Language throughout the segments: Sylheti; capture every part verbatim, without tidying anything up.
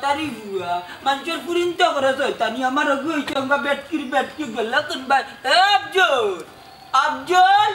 আরে বুয়া, মানষর ফুরিন্ত করে শয়তানি, আমার অগু অইছে আমরা বেটকির বেটকি গেল কুনবায়। এ আফজল, আফজল,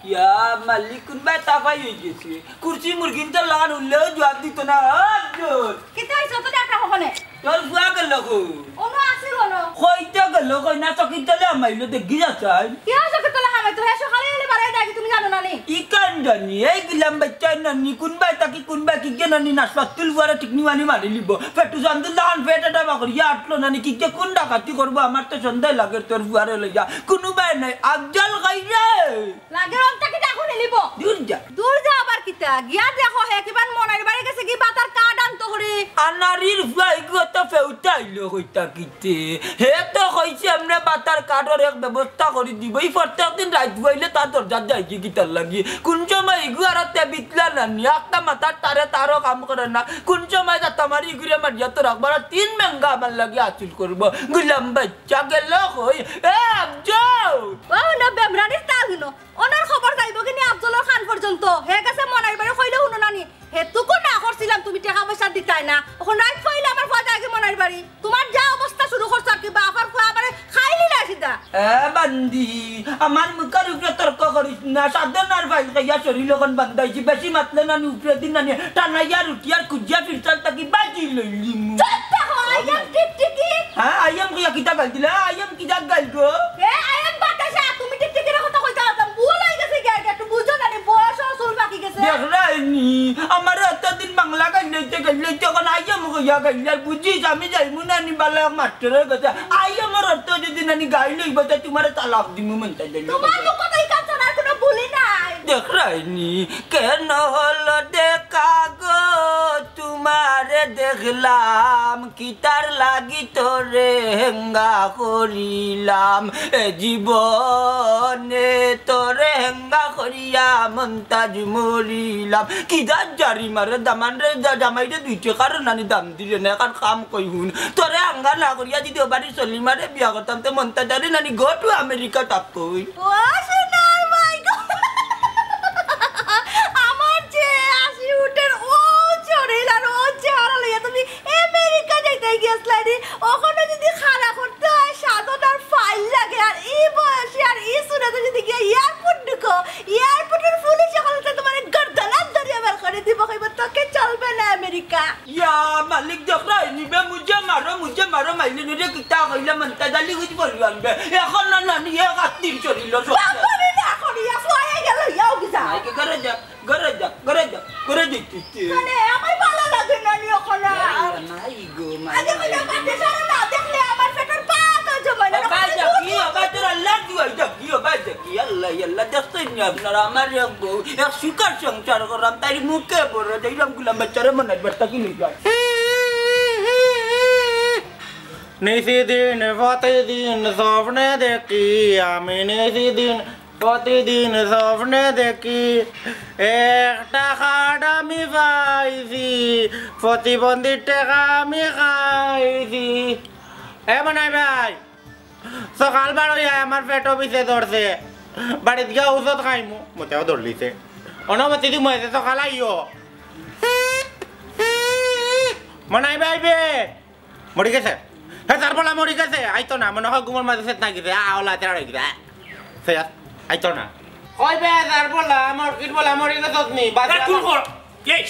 ইয়া মালিক, কুনবায় তাফাই অইগেছে। কুরসি মুরগিন্তর লাখান উল্লেও জুয়াব দিতো না। এ আফজল, কিতা অইছে? অত ডাকরা অখনে। তোর ফুয়া গেল কই? অনো আছিল অনো। কইতে গেল কই না, চকির তলে হামাইলো, দেখি যা চাই। কিয়া চকির তলে হামাইতো? হে সকালে এলে বাড়াই দেয়, তুমি জানো না নি? ই কান জানি, এই গুলাম বাইচ্চা নানি, কুনবায় তাকি কুনবায় কি যে নানি, নাশপাতুল ফুয়ারে টিকনি মানি মারি লিব। ফেটু চান্দুর লাখান ফেট এটা বাকরিয়া আটলো নানি, কি যে কুন ডাকাতি করবো, আমার তো সন্দেহ লাগে তোর ফুয়ারে লইয়া। কুনুবায় নাই, আফজল কই রে? লাগে রং তাকি ডাকো নিলিব। দূর যা। দূর যা আবার কিতা? গিয়া দেখো হে কিবান মনাইর বাড়ি গেছে কি বাতার কার্ড আনতো করি। আনারির ফুয়া ইগু তো ফেউতা আইলো কইতা কিতে। হে তো কইছে আমরা বাতার কার্ডর এক ব্যবস্থা করি দিব। ই প্রত্যেক দিন রাইত বইলে তার দরজাত যাইগি কিতার লাগি। কুন সময় ইগু আর তে বিতলা নানি, আখতা মাথার তারে তারও কাম করে না। কুন সময় যাতা মারি ইগুরে মারিয়া তো রাখবার তিন মেঙ্গা আমার লাগি হাসিল করবো। গুলাম বাইচ্চা গেল কই? এ আফজল! ও হুনো, বেমরানির তাল হুনো। অনর খবর যাইবো কিনি আফজলর কান পর্যন্ত। হে গেছে মনাইর বাড়ি কইলে হুনো না নি। হেতুকু না করছিলাম তুমি টেকা পয়সা দিতায় না। অখন রাইত কইলে আমার ফুয়া যায়গি মনাইর বাড়ি। তুমার যা অবস্থা শুরু করছো আর কি, বাফর ফুয়া আমারে খাইলি না সিধা। এ বান্দি, আমার মুখর উপরে তর্ক করিস না। সাধনার ফাইল খাইয়া শরীর অখন বান্ধাইছি। বেশি মাতলে নানি উপরে দিন নানি টানাইয়া রুটি আর কুজিয়া ফিরতাল তাকি বাজি লইলিমু। চুপ থাকো, আইয়াম টিকটিকি। হ্যাঁ, আইয়াম কইয়া কিতা গাল দিলা? আইয়াম কিতা গাল গো? এ, আইয়াম বাতাসা, তুমি টিকটিকির কথা কইতা পারতাম। ভুল অই গেছে গিয়া, একটু বুঝো না নি, বয়স আর চুল পাকি গেছে। দেখরায়নি, আমারে অতদিন বাংলা গাইল লইতে গাইল লইতে অখন আইয়াম কইয়া গাইল। আর বুঝিস, আমি যাইমু নানি বালা এক মাস্টরর গেছে। আইয়ামর অর্থ যদি নানি গাইল লইব, তে তুমারে তালাক দিমু মনটা দিল। তুমার মুখ কথা ই কাজ ছাড়া আর কোনো ভুলই নাই। দেখরায়নি, কেন হলো দেখা গো, তুমারে দেখলাম, কিতার লাগি তোরে হেঙ্গা করিলাম, এ জীবনে তোরে হেঙ্গা করিয়া মন্তাজ মরিলাম। কি দাঁত জারি মারে দামান রে, দা-, জামাই রে দুই টেকার নানি দাম দিলে না, এখন কাম কই হুন। তোরে আঙ্গা না করিয়া যদি ও বাড়ি সলিমারে বিয়া করতাম, তে মন্তাজ আরে নানি go to America থাকতই। ও সোনার মাই গো। আমার যে হাসি উঠের ও শরীর আর ও চেহারা লইয়া তুমি আমেরিকা যাইতে গেছলায় রে। অখনো যদি খাড়া করতে হয়, সাধনার ফাইল লাগে, আর ই বয়সে আর ই সুরতে যদি গিয়া এয়ারপোর্ট ঢুকো, এয়ারপোর্টের পুলিশ অখন তুমারে গর্দনাত ধরিয়া বার করি দিব, কইব, "তোকে চলবে না আমেরিকা।" ইয়া মালিক, দেখরায়নি বে, মুঝে মারো, মুঝে মারো, মাইলে নুরে কিতা কইলা, মন্তাজ আলি কুছ বলবান বে। অখন না নানি, এক আত্তির শরীর, সব বাবা রে, না করিয়া ফুয়ায় গেল, ইয়াও কি যা। নাই, কি করে যা? ঘরে যা, ঘরে যা, ঘরে যা, তুই, তুই। মানে, আমার ভালা লাগে না নি অখন আর। না, নাই গো, মানে, আগে কইলে বাদে সারা না দেখলে আমার পেটর পাতা জমায় না। ও ভাই, যা কি, ও ভাই, তোর আল্লাহর দুয়াই, যা কি, ও ভাই, যা কি, আল্লাহ, আল্লাহ, দেখছইন নি আপনারা, আমার এক বউ, এক সুখর সংসার করলাম, তাই মুখে বড়, যাইলাম গুলাম বাচ্চারে মনে হয়, বাচ্চা কি নিয়ে যায়। নিশিদিন প্রতিদিন স্বপ্নে দেখি, আমি নিশিদিন প্রতিদিন স্বপ্নে দেখি, একটা কার্ড আমি পাইছি, প্রতিবন্ধীর টেকা আমি খাইছি। এ মনাই ভাই, সকাল বারোই আমার পেটো পিছে ধরছে, বাড়িত গিয়া ঔষধ খাইমু, মতেও ধরলিছে। অনুমতি দি মইছে সকাল আইও। মনাই ভাই বে, মরি গেছে। হে, তার বলা মরি গেছে। আইতো না, মনে হয় ঘুমর মাঝে সেট না গেছে। আ, ওলা, তেরা গেছে। আ, সে আর আইতো না। কই বে, তার বলা, মরকির বলা, মরি গেছে নি? বাস আরে, কোন কর? এই,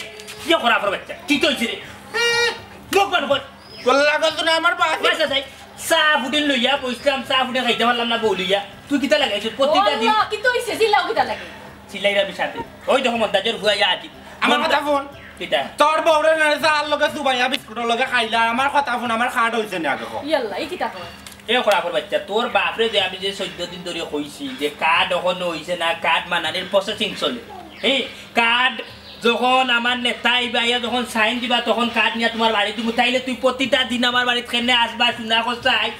ইয়ে করা পড়বে। কি তো হইছে রে? মুখ বন্ধ কর। তোর লাগল তো না আমার বাস। বাস আছে। চা ফুটিন লইয়া বইছিলাম, চা ফুটিন খাইতে পারলাম না বউ লইয়া। তুই কিতা লাগাইছিস? প্রতিটা দিন। আল্লাহ, কি তো হইছে? চিল্লাও কিতা লাগে? চিল্লাইরা আমি সাথে। ওই দেখো মন্তাজর ফুয়া ইয়া আছি। আমার কথা ফোন। কিতা? তোর বউরে না চার লগে সুবাইয়া বিস্কুটর লগে খাইলা, আমার কথা ফোন, আমার কার্ড হইছে না আগে কো। ইয়াল্লা, এই কিতা কয়? এ খরাফর বাচ্চা, তোর বাপরে যে আমি যে চৌদ্দ দিন ধরে কইছি যে কার্ড অখনো হইছে না, কার্ড মানানির প্রসেসিং চলে। হে, কার্ড যখন আমার নেতা আইবা, আইয়া যখন সাইন দিবা, তখন কার্ড নিয়া তোমার বাড়ি দিমু। তাইলে তুই প্রতিটা দিন আমার বাড়িত কেনে আসবা, শুনা কসাই?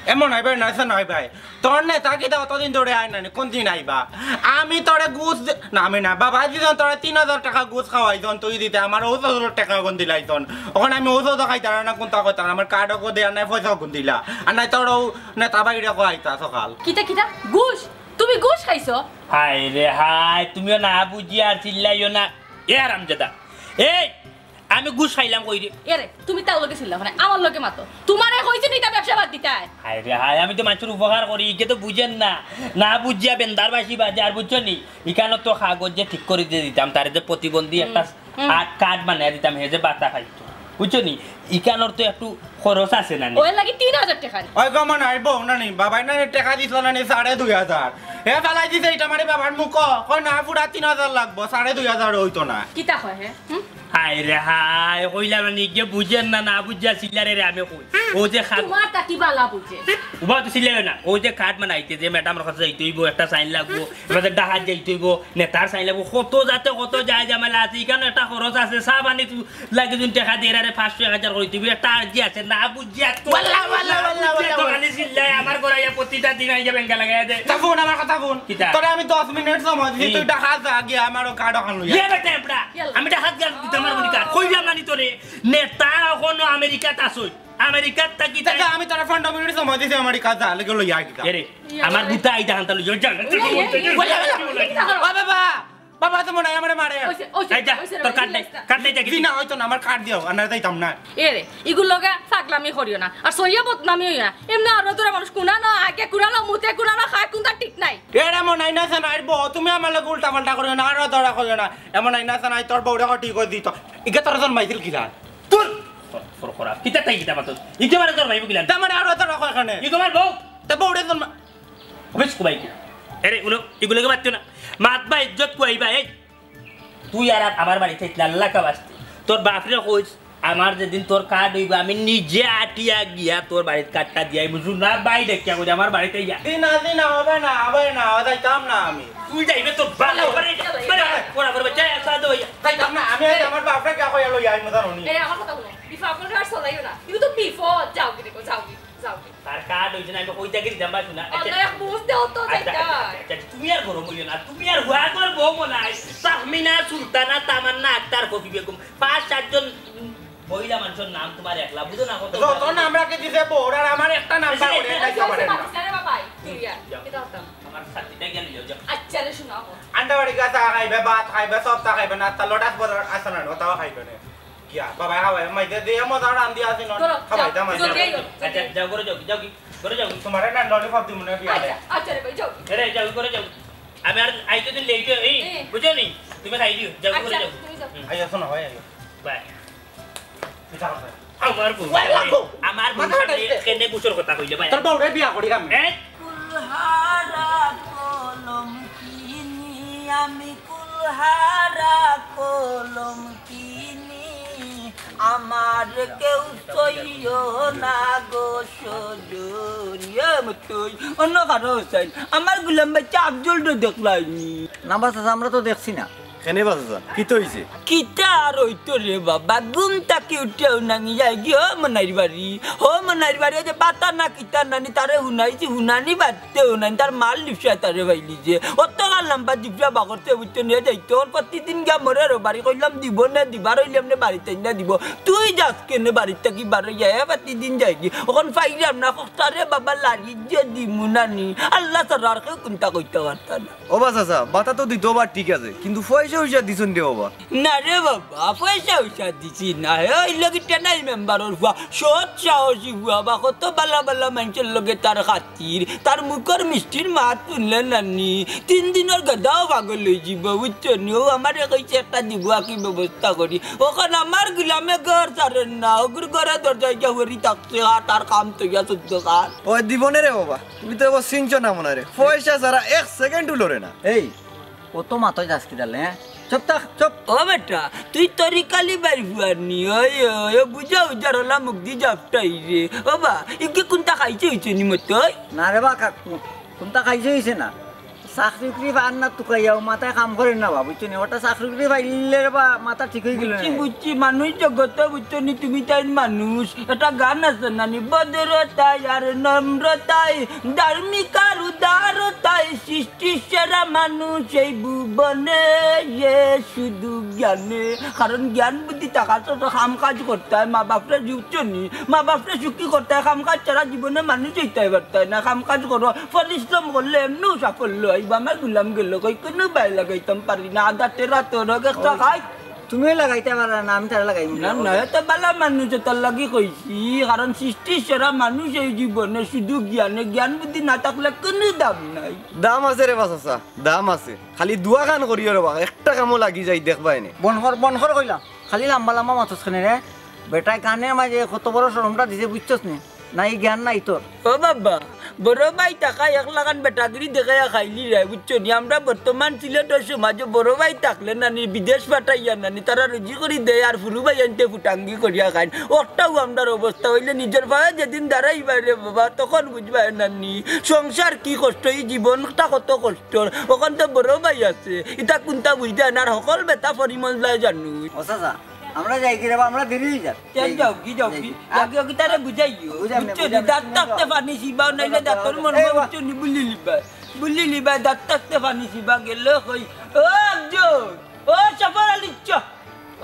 এমন হয় ভাই, না, স্যার, নয় ভাই। তোর নেতা কিতা অতদিন ধরে আয় না নি? কোন দিন আইবা? আমি তোরে ঘুষ দে-, না, আমি না, বাবা দিছন তোরে তিন হাজার টেকা ঘুষ খাওয়াইছন, তুই দিতে আমার ঔষধর টেকা কোন দিলাইছন? অখন আমি ঔষধও খাইতাম না, কোনটা করতাম, আমার কার্ডও কো দেয়া নাই, পয়সাও কোন দিলা? আর নাই তোর ও নেতা বাইরে কো আইতা সকাল। কিতা, কিতা? ঘুষ? তুমি ঘুষ খাইছো? হায় রে হায়, তুমিও না বুঝিয়া আর চিল্লাইও না। এ হারামজাদা, এই আমি ঘুষ খাইলাম কই রে? এরে, তুমি তার লগে ছিলা, মানে আমার লগে মাতো। তুমারে কইছি নি ইতা ব্যবসা বাদ দিতায়? হায় রে হায়, আমি তো মানষর উপকার করি, ইগে তো বুঝের না। না বুঝিয়া বেন্দার বাঁশি বাজে, আর বুঝছো নি? ইখানো তো কাগজ যে ঠিক করি দিয়া দিতাম, তারে যে প্রতিবন্ধী একটা হুম। কার্ড, কার্ড বানাইয়া দিতাম, হে যে বাতা খাইতো। বুঝছো নি? ইখানোর তো একটু খরচ আছে না নি? ওই লাগি তিন হাজার টেকা নি। ওই গো মনাইর বউ না নি, বাবায় না নি টেকা দিছিল না নি সাড়ে দুই হাজার। হে ফালাই দিছে ইটা মারি বাবার মুখো। কয় না, পুরা তিন হাজার লাগবো, সাড়ে দুই হাজার অইতো না। কিতা কয় হে? হুম? হায় রে হায়, কইলাম না নি, ইগে বুঝের না, না বুঝিয়া চিল্লারে রে আমি কই। ও যে খাট তুমার তা কি বালা বুঝে? উবা তো চিল্লাইও না, ও যে কার্ড বানাইতে যে ম্যাডামর কাছে যাইতে অইবো, একটা সাইন লাগবো, এবার ডাকাত যাইতে অইবো, নেতার সাইন লাগবো, কত জাতে কত যায় ঝামেলা আছে, ইখানো একটা খরচ আছে, চা পানি তু-, লাগে যদি টেকা দিয়ে রে পাঁচশো এক হাজার করি দিবি, একটা আর্জি আছে, না বুঝিয়া তো ওয়াল্লাহ, ওয়াল্লাহ, না ওয়াল্লাহ, বুঝিয়া ওয়াল্লাহ, তো ওয়াল্লাহ। খালি চিল্লায়, আমার ঘরে আইয়া প্রতিটা দিন আইয়া বেঙ্গা লাগাইয়া দে। তা ফোন আমার কথা ফোন। কিতা? তোরে আমি দশ মিনিট সময় দিছি, হুম। তুই ডাকাত যা গিয়া আমার ও কার্ড ওখান লইয়া। ইয়ে বেটা এবড়া, আমি ডাকাত গেলাম দিতে আমার মনিকা, কইলাম না নি তোরে, নেতা অখনো আমেরিকাত আছই। আমেরিকাত থাকি তাই তাই আমি তোরে পনেরো মিনিট সময় দিছি, আমেরিকাত যা, লগে লইয়া আয় কিতা। এরে, আমার বুতা আইতা হান্তা লইয়া যা। ওই, ওই, ওই, ওই, ওই, ওই, ও বাবা, বাবা তো মনে হয় আমারে মারে। ওই যে, ওই যে, এই যা, ওই যে, তোর ওই কার্ড যে, নেই, কার্ড নেই, যা জি কিছু। না, হয়তো না, আমার কার্ড দিও, আর না যাইতাম না। এরে, ইগুর লগে ফাগলামি করিও না, আর সইয়া বদনামি হইও না। এমনে আরো তোরা মানুষ কুনানো, আগে কুনানো, মুতে কুনানো, খায় কুনতা ঠিক নাই। এরে মনাই না সানাইর বউ, তুমি আমার লগে উল্টা পাল্টা করিও না, আরো ধরা করিও না। এমন আইনা সানাই তোর বউরে কটি কই দিত। ইগে তোর জন্মাইছিল কিলা? তোর, তোর, তোর খরা। কিতা তাই কিতা মাতস? ইগে মারে জন্মাইব কিলা? তা মানে আরো তোর কয় এখানে। ই তোমার বউ? তা বউরে জন্মা- অফিস কুবাই কি? এরে, উলো, ইগুলোকে মাতিও না। মাতবা ইজ্জত কুয়াইবা, এই। তুই আর আমার বাড়িত আইতলে আল্লাহ কা বাস্তে। তোর বাপরে কইস, আমার যেদিন তোর কার্ড অইবো, আমি নিজে আটিয়া গিয়া তোর বাড়িত কার্ডটা দিয়া আইমু। না ভাই, দেখিয়া কই আমার বাড়িত আইয়া। জি না, জি না, হবে না, হবে না, যাইতাম না আমি। তুই যাইবে তো ভালো করে, করে, করে, করে, যা, যা, দে, যা। যাইতাম না, আমি আজ আমার বাপরে গিয়া কইয়া লই আইমু, জানো নি? এরে, আমার কথা হুনো, বিপদ আর চলাইও না। ইগু তো বিপদ, যাওগি দেখো, যাওগি, যাওগি। তার কার্ড অইছে না, আমি কইতা গিরি দাম বাসু না। আল্লাহ, এক বুঝ দেও তো, আচ্ছা, যাইতা। আচ্ছা, আচ্ছা, তুমি আর গরম অইও না, তুমি আর হুয়া কর বউ মনাই, তাহমিনা, সুলতানা, তামান্না, আক্তার, কফি বেগম, পাঁচ সাতজন মহিলা মানুষর নাম তোমার একলা, বুঝো না কত? যত নাম রাখি দিছে বউর, আর আমার একটা নাম বার করে রাখতে পারেন না। আরে বাবা, তুই আর, কিতা হতাম? আমার সাথীটা গেল, যাও, যাও। আচ্ছা রে, শোনা হোক। আন্ডা বাড়ি গা চা খাইবে, ভাত খাইবে, সব চা খাইবে না, তার লোটাস বদল আসে না, ওটাও খাইবে না। গিয়া, বাবা, খাওয়াই, মাইতে দিয়ে মজা রান্ধি আসি না। ধরো, খাওয়াই, যাও, দামাই, জলদি যাও। আইও, জলদি আচ্ছা, আইও। যাও, করে যাও, যাও কি? করে যাও। তোমার না ললিপপ দিমু না বিয়ালে। আচ্ছা, আচ্ছা রে ভাই, যাও। এরে, যাও, করে যাও। আমি আর আইতে দিন লেট হয়, এই, এ। বুঝো নি? তুমি খাই দিও, যাও, করে আচ্ছা, যাও। তুমি যাও। হুম। আইও, শোনো, ভাই, আইও। বাই। পিঠা খাবে। আমার বউ, ওই, ওই, ওই। আমার বউ মাথা সামনে ফাটাইছে। কেনে গুছর কথা কইলে ভাই? তোর বউরে বিয়া করি আমি। এ? কুলহারা কলম কিনি আমি, কুলহারা কলম কিনি, আমার কেউ সইও না গো সজন। এ মতই, অন্য কারো হুসাইন, আমার গুলাম বাচ্চা আফজলরে দেখলায়নি। না বা চাচা, আমরা তো দেখছি না। কেনে বা চাচা, কিতা অইছে? কিতা আর অইতো রে বাবা, ঘুম থাকি উঠিয়া উনানি যায়গি, ও মনাইর বাড়ি, ও মনাইর বাড়ি, ওই যে বাতা না কিতা নানি, তারে হুনাইছি, হুনানি বাদে হুনানি, তার মাল লিপসা তারে পাইলি যে, অত কাল লম্বা জিপসা বাগরতে বুঝতে নিয়ে যাইতো, ওর প্রতিদিন গিয়া মরে রো বাড়ি, কইলাম দিব নে, দিবার অইলে এমনে বাড়িত আইনা দিব, তুই যাস কেনে বাড়িত থাকি বারইয়া, এ প্রতিদিন যায়গি, অখন পাইলাম না, কক্তারে বাবা লাড়ি যে দিমু নানি, আল্লাহ ছাড়া আর কেউ কুনতা কইতা পারতা না। ও বা চাচা, বাতা তো দিতো বা ঠিক আছে, কিন্তু পয়সা উইসা দিছইন রে বাবা। না রে বাবা, পয়সা উইসা দিছি না। হে, ওই লগি টেনাই মেম্বারর ফুয়া, সৎ সাহসী ফুয়া বা কত বালা বালা মানষর লগে তার খাতির, তার মুখর মিষ্টির মাত হুনলে নানি, তিন দিনর গেদাও পাগল অইযিবো, বুঝছো নি? ও আমারে কইছে একটা দিবো, আকি ব্যবস্থা করি। অখন আমার গুলামে ঘর ছাড়ের না, অগুর ঘরে দরজায় গিয়া পড়ি থাকছে, আর তার কাম থইয়া চোদ্দ কান। ওই দিবনে রে বাবা, তুমি তো এবার চিনছো না মনে রে, পয়সা ছাড়া এক সেকেন্ডও লড়ে না। এই, অত মাতই যাস কিতার লাগি, হ্যাঁ? চুপ থাক, চুপ। ও বেটা, তুই তরিকালি বাড়ি ফুয়ার নি, ওই, ওই, ও বুঝা উজার হলা মুখ দি জাপটাই রে। ও বা, ইগে কুনতা খাইছে অইছে নি মতই? না রে বা, কা-, কু-, কুনতা খাইছে অইছে না। চাকরি উকরি পার না তুকাইয়া, ও মাথায় কাম করে না বা, বুঝছো নি? ওটা চাকরি উকরি পাইলে রে বা, মাথা ঠিক অই গেল বুঝছি, না। বুঝছি, মানুষ জগত বুঝছো নি, তুমি তাই মানুষ। একটা গান আছে না নি, ভদ্রতায় আর নম্রতায়, ধার্মিক আর উদারতায়, সৃষ্টির সেরা মানুষ এই ভুবনে, এ শুধু জ্ঞানে। কারণ জ্ঞান বুদ্ধি থাকা তো, তো কাম কাজ করতে হয়, মা বাপরে বুঝছো নি, মা বাপরে সুখী করতে হয়, কাম কাজ ছাড়া জীবনে মানুষ হইতে পারতে হয় না। কাম কাজ করো, পরিশ্রম করলে এমনিও সাফল্য অইবো। আমার গুলাম গেল কই, কুনু বায় লাগাইতাম পারি না, আদাতে রাত রোগ একটা খাই। তুমিও লাগাইতা পারো না, আমি তারে লাগাইমু। না, না, এ তো বালা মানুষ, এ তার লাগি কইছি। কারণ সৃষ্টির সেরা মানুষ এই জীবনে, শুধু জ্ঞানে, জ্ঞান বুদ্ধি না থাকলে কুনু দাম নাই। দাম আছে রে বা চাচা, দাম আছে। খালি দুয়াখান করিও রে বা, একটা কামো লাগি যাই দেখবায়নে। বন্ধ কর, বন্ধ কর কইলাম। খালি লাম্বা লাম্বা মাতস কেনে রে? বেটায় কানের মাঝে কত বড় শরমটা দিছে, বুঝছস নি? নাই জ্ঞান নাই তোর। ও বাবা, বড় ভাই থাকায় একলাখান বেটাগিরি দেখাইয়া খাইলি রে, বুঝছো নি? আমরা বর্তমান সিলেটর সমাজো বড় ভাই থাকলে নানি বিদেশ পাঠাইয়া নানি তারা রুজি করি দেয় আর ফুরু ভাইয়াইন্তে ফুটাঙ্গি করিয়া খাইন। অটাউ আমরার অবস্থা অইলে নিজর পায়ে যেদিন দাঁড়াইবায় রে বাবা, তখন বুঝবায় নানি সংসার কি কষ্ট, ই জীবনটা কত কষ্টর। অখন তো বড় ভাই আছে, ইতা কুনতা বুঝতায় না, আর হকল বেটা ফরিমজলায় জানু। ও চাচা, আমরা যাইগি রে বা, আমরা দেরি অই যার। যাও, যাওগি, যাওগি। যাইগি। আগে, আগে তারে বুঝাইও। বুঝাম না, বুঝছো নি? বুঝাম না, দাঁত থাকতে পানি চিবাও, নাইলে দাঁতর মন এই বা- বুঝছো নি? বুলি লিবা। বুলি লিবা, দাঁত থাকতে পানি চিবা গেল কই। ও আব্দুল, ও সফর আলী, চ।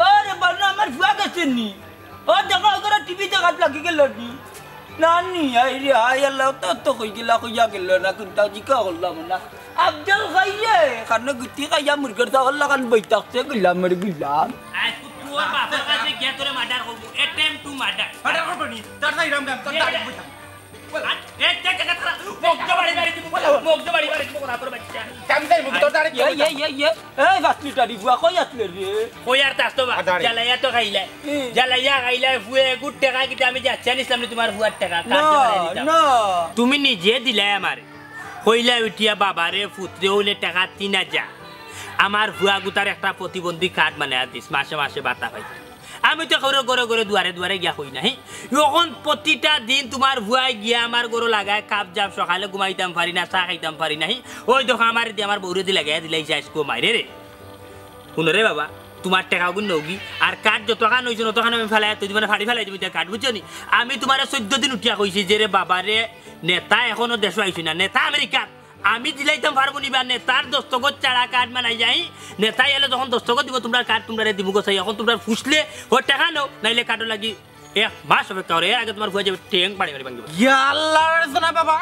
ও রে বাবা, আমার ফুয়া গেছে নি? ও দেখো, ওগুলো টিভি দেখাত লাগি গেল নি? নানি, আই রে, আই আল্লাহ, তো, তো কই গেলা, কইয়া গেল না, কুনতা জিকা করলাম না। আব্দুল খাইয়ে, কারণে গুটি খাইয়া মুরগের চাওয়ার লাগান বই থাকছে, গুলামের গুলাম। আজ তো তোর বাপের কাছে গিয়া তোরে মার্ডার করবো, attempt to murder। মার্ডার করবো নি? তার যাই রাম রাম, তোর দাঁড়ি বই থাক। বল। আর এই যে জায়গা তারা, মুখ জবাড়ি মারি দিব, মুখ জবাড়ি মারি দিব, কোথা তোর বাচ্চা। কাম যাই মুখ তোর দাঁড়ি ইয়ে, ইয়ে, ইয়ে, ইয়ে। এই পাঁচ লিটারি বুয়া, কই আসলে রে? কই আর তাস তো বা, আ, দাঁড়ি। জ্বালাইয়া তো খাইলাই। হুম। জ্বালাইয়া খাইলাই, ফুয়ে গুড় টেকা কিতা আমি যাচ্ছি আনিসলাম না তোমার ফুয়ার টেকা, কার না, জ্বালাইয়া দিতাম? না। তুমি নিজে দিলাই আমারে। কইলা উঠিয়া বাবারে, পুতরে অইলে টেকা তিন হাজার। আমার ফুয়া গুতার একটা প্রতিবন্ধী কার্ড বানাইয়া দিস, মাসে মাসে বাতা পাই। আমি তো ঘরে ঘরে ঘরে দুয়ারে দুয়ারে গিয়া কই না, হি? অখন প্রতিটা দিন তোমার ফুয়ায় গিয়া আমার ঘরো লাগায় কাপ জাপ, সকালে ঘুমাইতাম পারি না, চা খাইতাম পারি না, হি? ওই দেখো আমার দি আমার বউরে দি লাগাইয়া দিলাইছে আইজকু মাইরে রে। হুনো রে বাবা, তোমার টেকাগুন নেওগি, আর কার্ড যতখান অইছে ততখান আমি ফালাই, তুই মানে ফাড়ি ফালাই দিবি কার্ড, বুঝছো নি? আমি তোমারে চৈদ্দ দিন উঠিয়া কইছি যে রে বাবা রে, নেতা এখনো দেশো আইছে না, নেতা আমেরিকা। আমি দিলাইতাম পারবো নি বা নেতার দস্তখত ছাড়া কার্ড বানাই যাই। নেতায় এলে যখন দস্তখত দিব, তোমরা কার্ড তোমরারে দিমু গো চাই। এখন তোমরা ফুসলে ও টেকা নেও, নাইলে কার্ডর লাগি এক মাস অপেক্ষা করো। এর আগে তোমার ফুয়া যাবে ঠেং বাড়ি বাড়ি ভাঙিব। ইয়া আল্লাহ রে সোনা বাবা,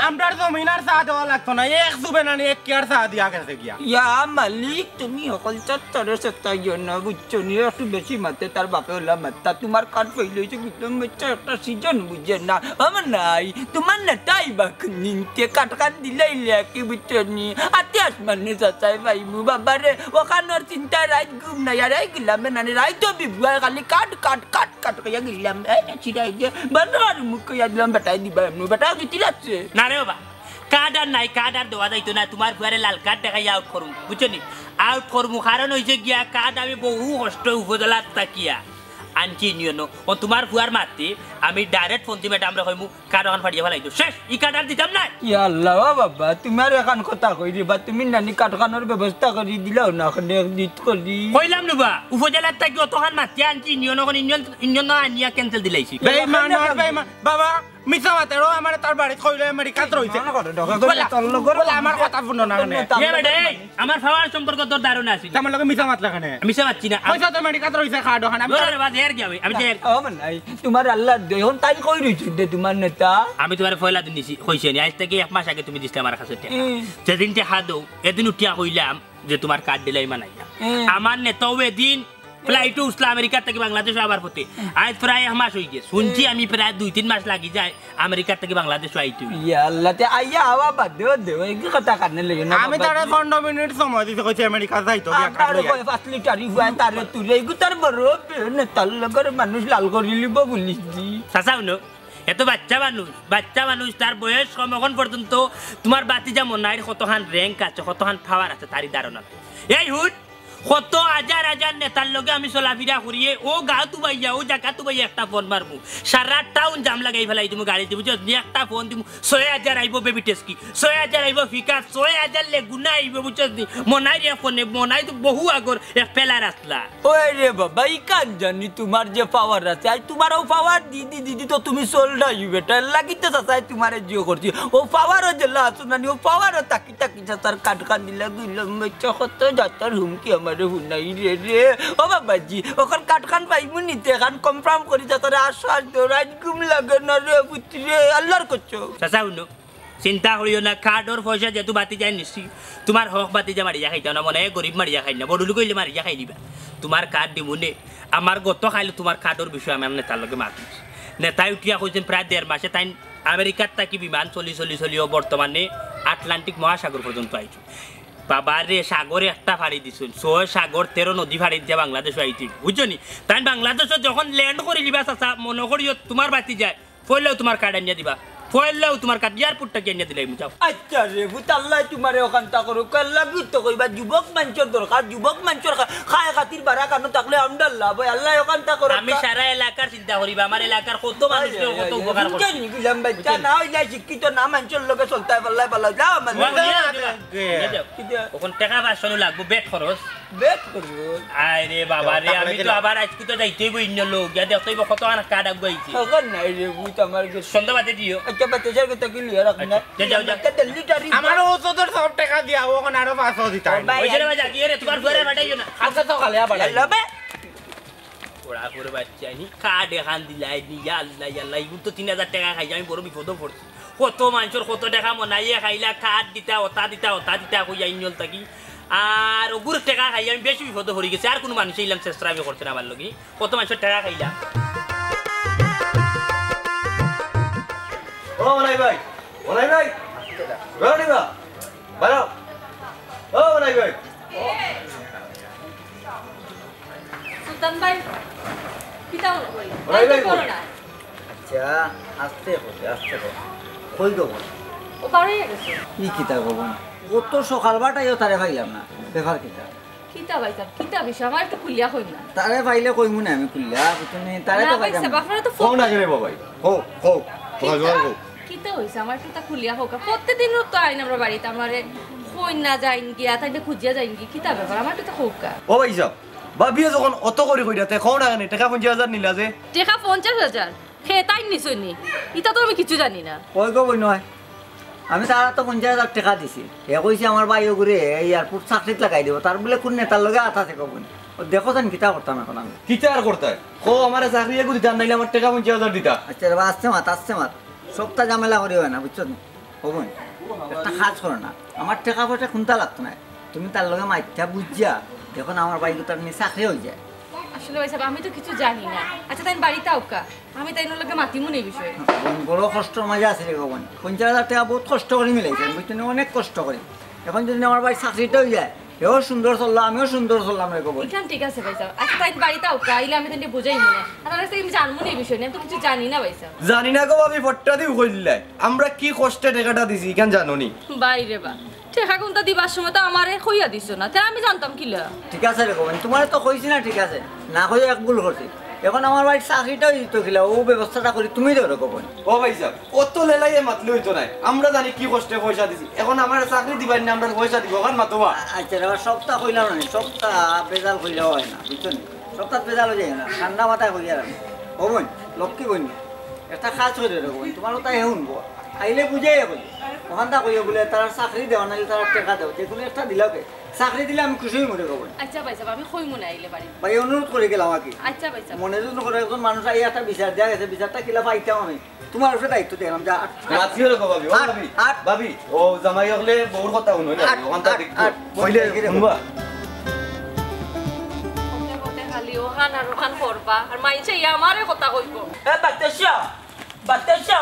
আমরার জমিন আর চা দেওয়া লাগতো না, এক জুবে নানি এক কিয়ার চা দিয়া গেছে গিয়া। ইয়া মালিক, তুমি হকল চত্বরে সত্তাইও না, বুঝছো নি? একটু বেশি মাতে, তার বাপে ওলা মাত্তা, তোমার কার্ড ফেল অইছে, বুঝলাম, বাচ্চা একটা সিজন বুঝে না। আমার নাই, তোমার নেতাই বা নিনতে কাটকান দিলাইলে কি বুঝছো নি? আতে আসমানে চাচাই পাইমু, বাবারে, অখানর চিন্তায় রাইত ঘুম নাই, আর এই গেলাম, নানি রাইত বিবুয়ায় খালি কাট, কাট, কাট, কাট কইয়া গেলাম। এই যে ছিড়াই যে, বান্দর মুখ কইয়া দিলাম, বেটায় দিবা এমনি, বেটায় দিতে লাগছে। না রে বাবা, কার্ড আর নাই, কার্ড আর দেওয়া যাইতো না, তোমার ফুয়ারে লাল কার্ড দেখাই আউট করমু, বুঝছো নি? আউট করমু, কারণ অইছে গিয়া কার্ড আমি বহু কষ্ট উপজেলাত থাকিয়া আনছি ইউনিয়নো। ও তোমার ফুয়ার মাতে আমি ডাইরেক্ট ফোন দি ম্যাডামরে কইমু, কার্ড অখান ফাড়িয়া ফালাই দিও, শেষ, ই কার্ড আর দিতাম না। ইয়া আল্লাহ, ও বাবা, তোমার এখান কথা কই রে বা, তুমি নানি কার্ড খানোর ব্যবস্থা করি দিলাও না, ওখানে এডিট করি। কইলাম নু বা, উপজেলাত থাকি অতখান মাতিয়া আনছি ইউনিয়ন, অখন ইউনিয়ন, ইউনিয়ন না আনিয়া ক্যান্সেল দিলাইছি। বেইমান, ওর বেইমান। বাবা, মিছা মাতে রো, আমারে তার বাড়িত কইলো আমেরিকাত রইছে। না, না, কথা, কথা, বলে, তোর লগর বলে, আমার কথা হুনো না কেনে? ইয়ে বেটা, এই, আমার পাওয়ার সম্পর্কে তোর ধারণা আছে নি? আমার লগে মিছা মাতলা কেনে? মিছা মাতছি না। কইছো তো আমেরিকাত রইছে, কার্ড অখান। আমি ধরো রে বাদ, এর কি হবে? আমি যে ও ভাই, তোমার আল্লাহ দে, এখন তাই কই রইছে দে তোমার নেতা? আমি তোমার পয়লা দিন দিছি, কইছি নি, আইজ থাকি এক মাস আগে তুমি দিছিলে আমার কাছে টেকা। হুম। যেদিন টেকা দেও, এদিন উঠিয়া কইলাম যে তোমার কার্ড দিলাই মানাইয়া। হুম। আমার নেতাও এদিন ফ্লাইটে উঠলা আমেরিকা থাকি বাংলাদেশ আবার পথে। আইজ প্রায় এক মাস অই গেছে। হুনছি আমি প্রায় দুই তিন মাস লাগি যায় আমেরিকা থাকি বাংলাদেশ আইতে। ইয়া আল্লাহ, তে আইয়া আওয়া বাদ দেও, দেও, এই কথা কানে লইও না আমি বাবা। তারে পনেরো মিনিট সময় দিতে কইছি আমেরিকা যাইতো, গিয়া আমরা কার্ড লইয়া। কয় পাঁচ লিটার ইফায় তারে তুলে, এগু তার বড় নেতার লগর মানুষ লাল করি লিব বলিস দি। চাচা হুনো, এত বাচ্চা মানুষ, বাচ্চা মানুষ, তার বয়স কম, অখন পর্যন্ত তোমার বাতিজা মনাইর কতখান র্যাঙ্ক আছে, কতখান পাওয়ার আছে, তারই ধারণা নাই। এই হুন, কত হাজার হাজার নেতার লগে আমি চলাফিরা করিয়ে, ও গাঁও তুবাইয়া, ও জাগা তুবাইয়া একটা ফোন মারমু। সারা টাউন জাম লাগাই ফেলাই দিমু, গাড়ি দিমু, just নি একটা ফোন দিমু, ছয় হাজার আইবো বেবি টেস্কি, ছয় হাজার আইবো ফিকার, ছয় হাজার লেগুনা আইবো, বুঝছস নি? মনাই রে ফোনে, মনাই তো বহু আগর এক পেলার আসলা। ওই রে বাবা, ই কান জানি তোমার যে পাওয়ার আছে, আই তোমারও পাওয়ার দি দি দি দি তো তুমি চল নাই বেটা, লাগিতে চাচাই তোমারে জিও করছি। ও পাওয়ারও জেলা আছো নানি, ও পাওয়ারও তাকি তাকি চাচার কাটকান দিলা গইলাম, বেচা কত জাতার হুমকি আমারে হুনাই রে রে। ও বাবাজি, ওখান কাটকান পাইমু নিতে, খান কনফার্ম করি চাচারে আশ্বাস দেও, রাইত ঘুম লাগে না রে পুত্রে, আল্লাহর কসম। চাচা হুনো, চিন্তা করিও না, কার্ডর পয়সা যেহেতু বাতি যায় নিশ্চি, তোমার হক বাতি যা মারিয়া খাইতাম না, মনে হয় গরিব মারিয়া খাই না, বড় লোক হইলে মারিয়া খাই দিবা। তুমার কার্ড দিমুনে। আমার গত কাইল তুমার কার্ডর বিষয়ে আমার নেতার লগে মাত অইছে। নেতায় উঠিয়া কইছইন প্রায় দেড় মাসে তাইন আমেরিকার থাকি বিমান চলি চলি চলিও বর্তমানে আটলান্টিক মহাসাগর পর্যন্ত আইছইন। বাবারে, সাগর একটা ফাড়ি দিছইন, ছয় সাগর তেরো নদী ফাড়ি দিয়া বাংলাদেশো আইছইন, বুঝছো নি? তাইন বাংলাদেশো যখন ল্যান্ড করিলিবা চাচা, মনো করিও তুমার বাতি যায়, পয়লাউ তুমার কার্ড আনিয়া দিবা, পয়লাউ তুমার কার্ড এয়ারপোর্ট থাকি আনিয়া দিলাইমু, যাও। আচ্ছা রে পুত, আল্লায় তুমারে অখানতা করউক। আল্লায় কি তো কইবা, যুবক মানষর দরকার, যুবক মানষর খা-, খায় খাতির বাড়া কানো থাকলে আমরার লাভ অয়। আল্লায় অখানতা করউক। আমি সারা এলাকার চিন্তা করিবা, আমার এলাকার কত মানুষর কত উপকার করছি। বুঝছইন নি, গুলাম বাইচ্চা, বুঝছইন নি? না অইলে শিক্ষিত না, মানষর লগে চলতায় পারলায় পারলায়। যাও, আমার বুঝছইন নি? নিয়া যাও। কিতা? অখন টেকা পাঁচশো লাগবো, বেড খরচ। বেড খরচ। আয় রে বাবা রে, আমি তো আবার আইজকু তো যাইতে অইবো ইন্নর লগে, গিয়া দেখতে অইবো কতখান কার্ড আগুয়াইছে। অখন নাই রে পুত, আমার গেছে। সন্ধ্যা বাদে দিও। আচ্ছা, বাচ্চা স্যার কথা কি লিয়া রাখবি না? আচ্ছা, যাও, যাও। একটা দিল্লি টারি। আমার ও তো তোর সব টেকা দিয়া, ও অখন আরো পাঁচশো দিতা। ও ভাই, ওই যে রে ভাই, জাগিয়ে রে, তুমার ঘরে পাঠাইও না। আচ্ছা, তো খালি আবার আইলো বে। ওরা করে বাচ্চা নি, কার্ড এখান দিলাই নি, ইয়া আল্লাহ, ইয়া আল্লাহ, ইগুর তো তিন হাজার টেকা খাইছে, আমি বড় বিপদো পড়ছি। কত মানষর কত টেকা মনাইয়া খাইলা, কার্ড দিতা, অতা দিতা, অতা দিতা, কইয়া ইন্নল থাকি। আর অগুর টেকা খাইয়া আমি বেশি বিপদো পড়ি গেছি, আর কুনু মানষে ইলান চেষ্টা আমি করছে না আমার লগে। কত মানষর টেকা খাইলা। ও মনাই ভাই, মনাই ভাই, বেরো নি বা? বারো। ও বলাই ভাই। সুলতান ভাই, কিতা অইলো কই? বলাই ভাই, কিতা অইলো না? আচ্ছা, আস্তে কও, আস্তে কও। কই গো বোন? ও বারইয়া গেছে। ই কিতা গো বোন? অত সকাল বাটাইও তারে পাইলাম না। ব্যাপার কিতা? কিতা ভাইসাব, কিতা বিষয়? আমারে একটু খুলিয়া কইন না। তারে পাইলে কইমু না আমি খুলিয়া, বুঝছো নি? তারে না তো পাইতাম ভাইসাব, না। আপনারা তো কও না রে বাবাই, কও, কও, কও, কিতা? জোর কও। কিতা অইছে? আমারে একটু তা খুলিয়া কউক্কা। প্রত্যেকদিনও তো আইন আমরার বাড়িত, আমারে কইন না যাইন গিয়া, তাইলে খুঁজিয়া যাইন গি। কিতা ব্যাপার? আমারে একটু তা কউক্কা। ও ভাইসাব, ভাবিয়ে যখন অত করি কইরা, তে কও না কেনে, টেকা পঞ্চাশ হাজার নিলা যে? টেকা পঞ্চাশ হাজার? হে, তাইন নিছইন নি? ইতা তো আমি কিচ্ছু জানি না। ওই গো বইন, আমি তারা তো পঞ্চাশ হাজার টেকা দিছি। হে কইছে আমার ভাই ওগুরে এই এয়ারপোর্ট চাকরিত লাগাই দিব। তার বুলে কুন নেতার লগে আত আছে গো বইন। ও দেখো যেন কিতা করতাম এখন আমি। কিতা আর করতায়? কও আমারে চাকরি এগু দিতা, নাইলে আমার টেকা পঞ্চাশ হাজার দিতা। আচ্ছা রে বা, আস্তে মাত, আস্তে মাত। সবতা ঝামেলা করি অয় না, বুঝছো নি? ও বইন, একটা কাজ করো না, আমার টেকা পয়সা কুনতা লাগতো নায়, তুমি তার লগে মাতিয়া বুঝিয়া দেখো না আমার ভাইগুতার নি চাকরি অইযায়। আসলে ভাইসাব, আমি তো কিচ্ছু জানি না। আচ্ছা, তাইন বাড়িত আউক্কা, আমি তাইনর লগে মাতিমু নি ই বিষয়ে। বইন, বড় কষ্টর মাঝে আছি রে গো বইন, পঞ্চাশ হাজার টেকা বউত কষ্ট করি মিলাইছি আমি, বুঝছো নি? অনেক কষ্ট করি। এখন যদি আমার ভাইর চাকরিটা অইযায়, হেও সুন্দর চললো, আমিও সুন্দর চললাম রে গো বইন। ইখান ঠিক আছে ভাইসাব। আচ্ছা, তাইন বাড়িত আউক্কা, আইলে আমি তাইনরে বুঝাইমু নে। আর তার কাছ থাকি আমি জানমু নি ই বিষয় নিয়া, আমি তো কিচ্ছু জানি না ভাইসাব। জানি না গো ভাবি, ফট্টা দিও কইল্লাই। আমরা কি কষ্টে টেকাটা দিছি, ইখান জানো নি? ভাই রে বা, টেকা কুনতা দিবার সময় তো আমারে কইয়া দিছো না, তে আমি জানতাম কিলা? ঠিক আছে রে গো বইন, তুমারে তো কইছি না, ঠিক আছে, না কইয়া এক ভুল করছি। এখন আমার ভাইর চাকরিটা অইতো কিলা, অউ ব্যবস্থাটা করি তুমি দেও রে গো বইন। ও ভাইসাব, অত লেলাইয়া মাতলে অইতো নায়, আমরা জানি কি কষ্টে পয়সা দিছি। এখন আমারে চাকরি দিবার না, আমরার পয়সা দিবো, অখান মাতো বা। আচ্ছা রে বা, সবতা কইলাম না, সবতা ভেজাল কইলেও অয় না, বুঝছো নি? সবতা ভেজাল অইযায় না, ঠান্ডা মাথায় কইয়ার আমি। ও বইন, লক্ষ্মী বইন, একটা কাজ করি রে বইন, তুমার কথা হে হুনবো, আইলে বুঝাইয়া কইও, অখানতা কইও বুলে তারার চাকরি দেও, নাইলে তারার টেকা দেও, যেকুনু একটা দিলাউক্কা। চাকরি দিলে আমি খুশি অইমু রে বইন। আচ্ছা ভাইসাব, আমি কইমু নে আইলে বাড়িত। ভাই, অনুরোধ করি গেলাম আর কি। আচ্ছা ভাইসাব। মনে যদি করো একজন মানুষ আইয়া একটা বিচার দেয়া গেছে, বিচারটা কিলা পাইতাম আমি। তুমার উপরে দায়িত্ব দিলাম, যা, আট। মাতিও রে গো ভাবি, ও আট, ভাবি, আট। ভাবি, ও জামাই অকলে বউর কথা হুনইন না, আট, অখানতা আট, দেখতো। আট। কইলে হুনবা? কথা কথা খালি অখান আর অখান করবা, আর মাইনষে আইয়া আমারে কথা কইবো। এ বাতাসা, বাতাসা,